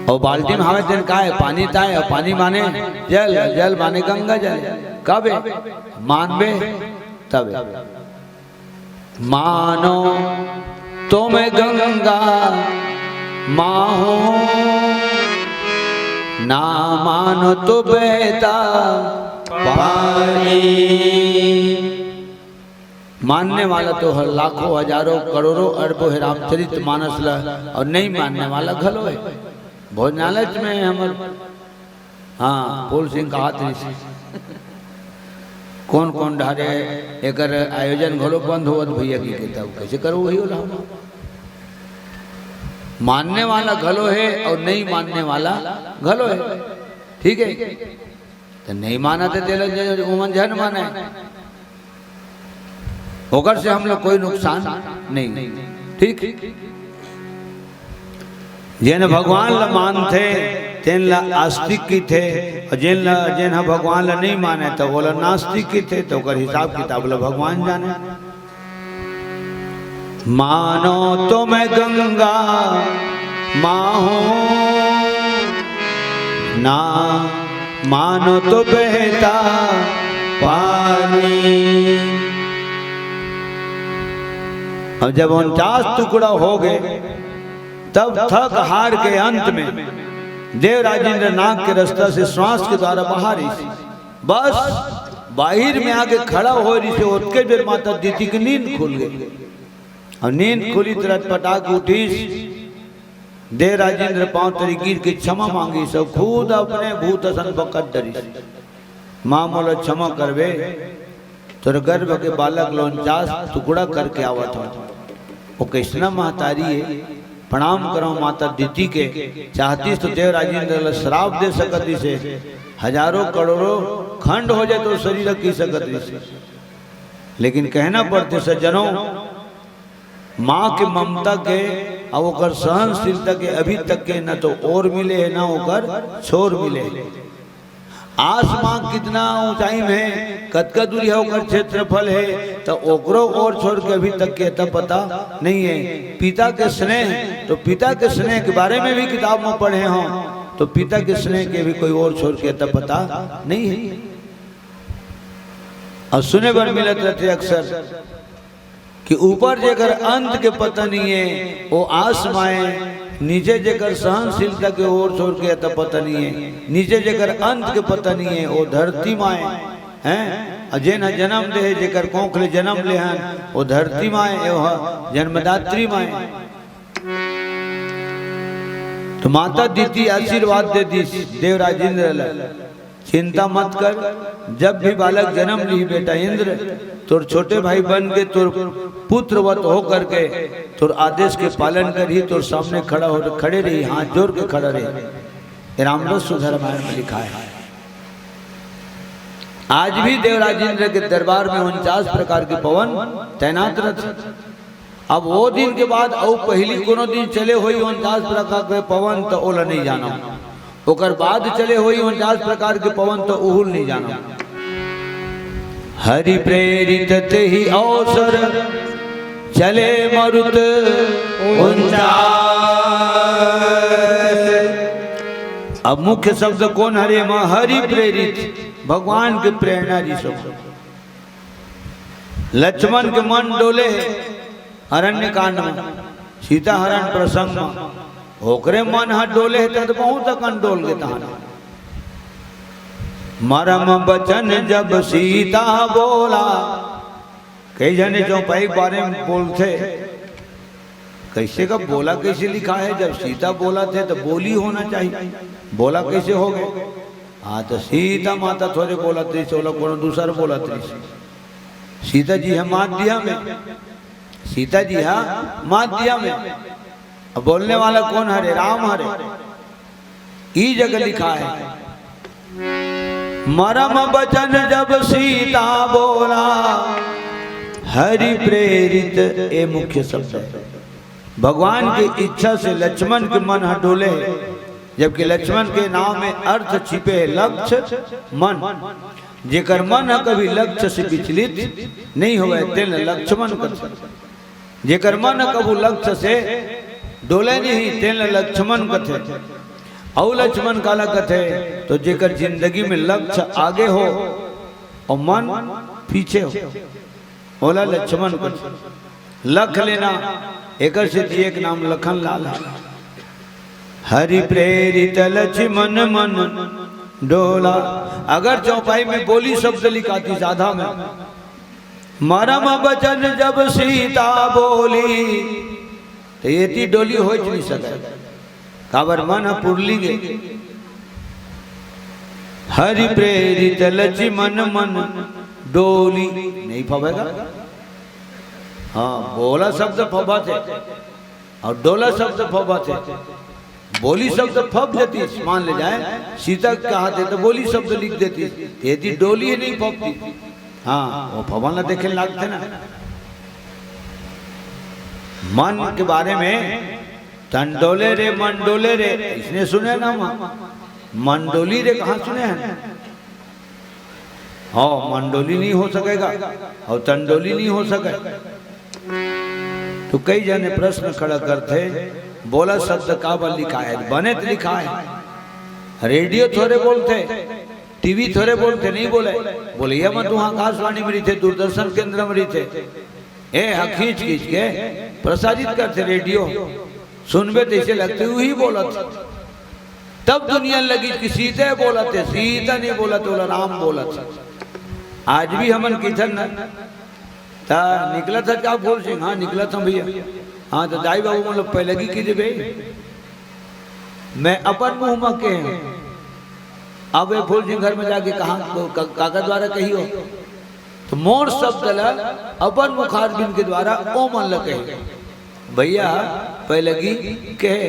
अउ बाल्टी में हावे तेन काय? पानी ताय, अउ पानी माने जल, जल माने गंगा जल। कबे मानबे तबे। मानो तो मैं गंगा माँ हूँ, ना मानो तो बहता पानी। मानने वाला तो हर लाखों, हजारों, करोड़ों, अरबों हे रामचरित मानस ला, अउ नहीं मानने वाला घलो हे। बहुत लालच में हे हमर, हाँ, फूल सिंह कहात रहिस, कोन कोन डहर एकर आयोजन घलो बंद होवत भैया की के, तब कैसे करो वही होला हम। मानने वाला घलो हे अउ नहीं मानने वाला घलो हे, ठीक हे। त नहीं मानत हे तेला जे ओमन झन माने, ओकर से हम लोग कोई नुकसान नहीं, ठीक। जेन भगवान ला मानथे तेन ला आस्तिक किथे, अउ जेन ला, जेन ह भगवान ला नहीं माने त ओला नास्तिक किथे। त ओकर हिसाब किताब ला भगवान जाने। मानो तो मैं गंगा माँ हूँ, ना मानो तो बहता पानी। अब जब उनचास टुकड़ा हो गए, तब थक हार के अंत में देव राजेंद्र नाक के रास्ता से श्वास के द्वारा बाहर ही, बस बाहिर में आके खड़ा हो रहिसे, ओतके बेर माता दीदी के नींद खुल गई। अउ नींद खुली तुरंत पटाक उठिस, देव राजेंद्र पांव तरी गिर के क्षमा मांगिस, अउ खुद अपने भूत असन बकत डरिस, माँ मोला क्षमा करबे, तोर गर्भ के बालक ला उनचास टुकड़ा करके आवत हूँ। वो कैसना महतारी हे, प्रणाम करव माता दीदी के। चाहतिस तो देव राजेंद्र ला श्राप दे सकत रहिसे, हजारों करोड़ों खंड हो जाए तो शरीर की सकत रहिसे, लेकिन कहना पड़ते सज्जनों, माँ के ममता के अउ ओकर सहनशीलता के अभी तक के न तो ओर मिले हे, न ओकर छोर मिले हे। आसमान कितना ऊंचाई में हे, कतका दूरी हे, ओकर क्षेत्रफल हे, त ओकरो ओर छोर के अभी तक के अता पता नहीं हे। पिता के स्नेह, तो पिता के स्नेह के बारे में भी किताब में पढ़े हों, तो पिता के स्नेह के भी कोई ओर छोर के अता पता नहीं हे। अउ सुने बर मिलत रहिथे अक्सर कि ऊपर जेकर अंत के पता नहीं हे, वो आस माय, नीचे जेकर सहनशीलता के ओर छोर के अता पता नहीं हे, नीचे जेकर अंत के पता नहीं हे, वो धरती माय, हैं? अउ जेन ह जन्म दे हे, जेकर कोख ले जन्म ले हन, वो धरती माय, वो ह जन्मदात्री माय। तो माता दीदी आशीर्वाद दे दिस देव राजेंद्र ला, चिंता मत कर, जब भी बालक जन्म लिही बेटा इंद्र, तोर छोटे भाई बन के, तोर पुत्रवत हो करके, तोर आदेश के पालन करही, तोर सामने खड़ा हो, खड़े रही, हाथ जोड़ के खड़ा रही। ये रामरस सुधा रामायण में लिखा है। आज भी देव राजेंद्र के दरबार में उनचास प्रकार के पवन तैनात रहते। अब वो दिन के बाद अउ पहिली कोनो दिन चले होही उनचास प्रकार के पवन, त ओला नहीं जाना। ओकर बाद चले होई उनचास प्रकार के पवन, तो उहुल नहीं जाना। हरि प्रेरित तेहि अवसर चले मरुत उनचास। अब मुख्य शब्द कौन हरे? माँ हरि प्रेरित, भगवान के प्रेरणा जी सब। लक्ष्मण के मन डोले हे अरण्य कांड में, सीता हरण प्रसंग में, ओकरे मन ह डोले हे, त बहुत अकन डोल गे तहान। मरम बचन जब सीता बोला, कई झने चौपाई के बारे में बोलथे, कैसे का बोला कैसे लिखा है? जब सीता बोलत हे तो बोली होना चाहिए, बोला कैसे हो गए? हाँ, तो सीता माता थोरे बोलत रहिस, ओला कोनो दूसर बोलत रहिस। सीता जी ह मात दिया में, सीता जी ह मात दिया में। अब बोलने वाला कौन हरे? राम हरे। ई जगह लिखा है, मरम बचन जब सीता बोला, हरि प्रेरित, ए मुख्य शब्द है। भगवान के इच्छा से लक्ष्मण के मन ह डोले हे, जबकि लक्ष्मण के नाम में अर्थ छिपे हे, लक्ष्य मन। जेकर मन ह कभी लक्ष्य से विचलित नहीं होवे, तेन ल लक्ष्मण कथे। जेकर मन ह कभू लक्ष्य से डोले नहीं, तेन ल लक्ष्मण कथे। अउ लक्ष्मण काला कथे? तो जेकर जिंदगी में लक्ष्य आगे हो और मन पीछे हो, ओला लक्ष्मण कथे। लख लेना, एकर सेती एक नाम लखन लाल है। हरि प्रेरित लक्ष्मण मन डोला। अगर चौपाई में बोली शब्द लिखातिस आधा में, मरम बचन जब सीता बोली, तो एती डोली होच नहीं सके। काबर मन ह पुरली गे। हरि प्रेरित लक्ष्मण मन डोली, नहीं फबेगा। हाँ, बोला शब्द फबा थे और डोला शब्द फबा थे। बोली शब्द फब देतिस, मान ले जाए, सीता के कहा थे तो बोली शब्द लिख देतिस, तेती डोली ही नहीं फबती। हाँ, वो फबन ला देखे लागथे ना। मन के बारे में, तन डोले रे, मन डोले रे, इसने सुने ना माँ? मन डोली रे कहाँ सुने हैं? हाँ, मन डोली नहीं हो सकेगा और तन डोली नहीं हो सके। तो कई जने प्रश्न खड़ा करथे, बोला शब्द काबर लिखा है? बने तो लिखा है। रेडियो थोरे बोलथे, टीवी थोरे बोलथे, नहीं बोले। बोले, ये मत वहाँ आकाशवाणी में रहिथे, दूरदर्शन केंद्र में रहिथे। ए, हा खींच खींच के प्रसारित करथे रेडियो। सुनबे तैसे लगथे, उही बोलत। तब दुनिया लगी कि सीता बोलत हे, सीता नहीं बोलत, ओला राम बोलत। आज भी हमन किथन न, ता निकलत हस का फूल सिंह? हाँ, निकलत हँव भैया। हाँ, तो दाई बाबू मन ल पैलगी कहि देबे। मैं अपन मुँह म केहे हँव। अब ये फूल सिंह घर में जाके कहाँ, क-, क-, काकर द्वारा कहियो? तो मोर शब्द ल अपन मुखारबिंद के द्वारा ओ मन ल कहे। भैया पैलगी कहे,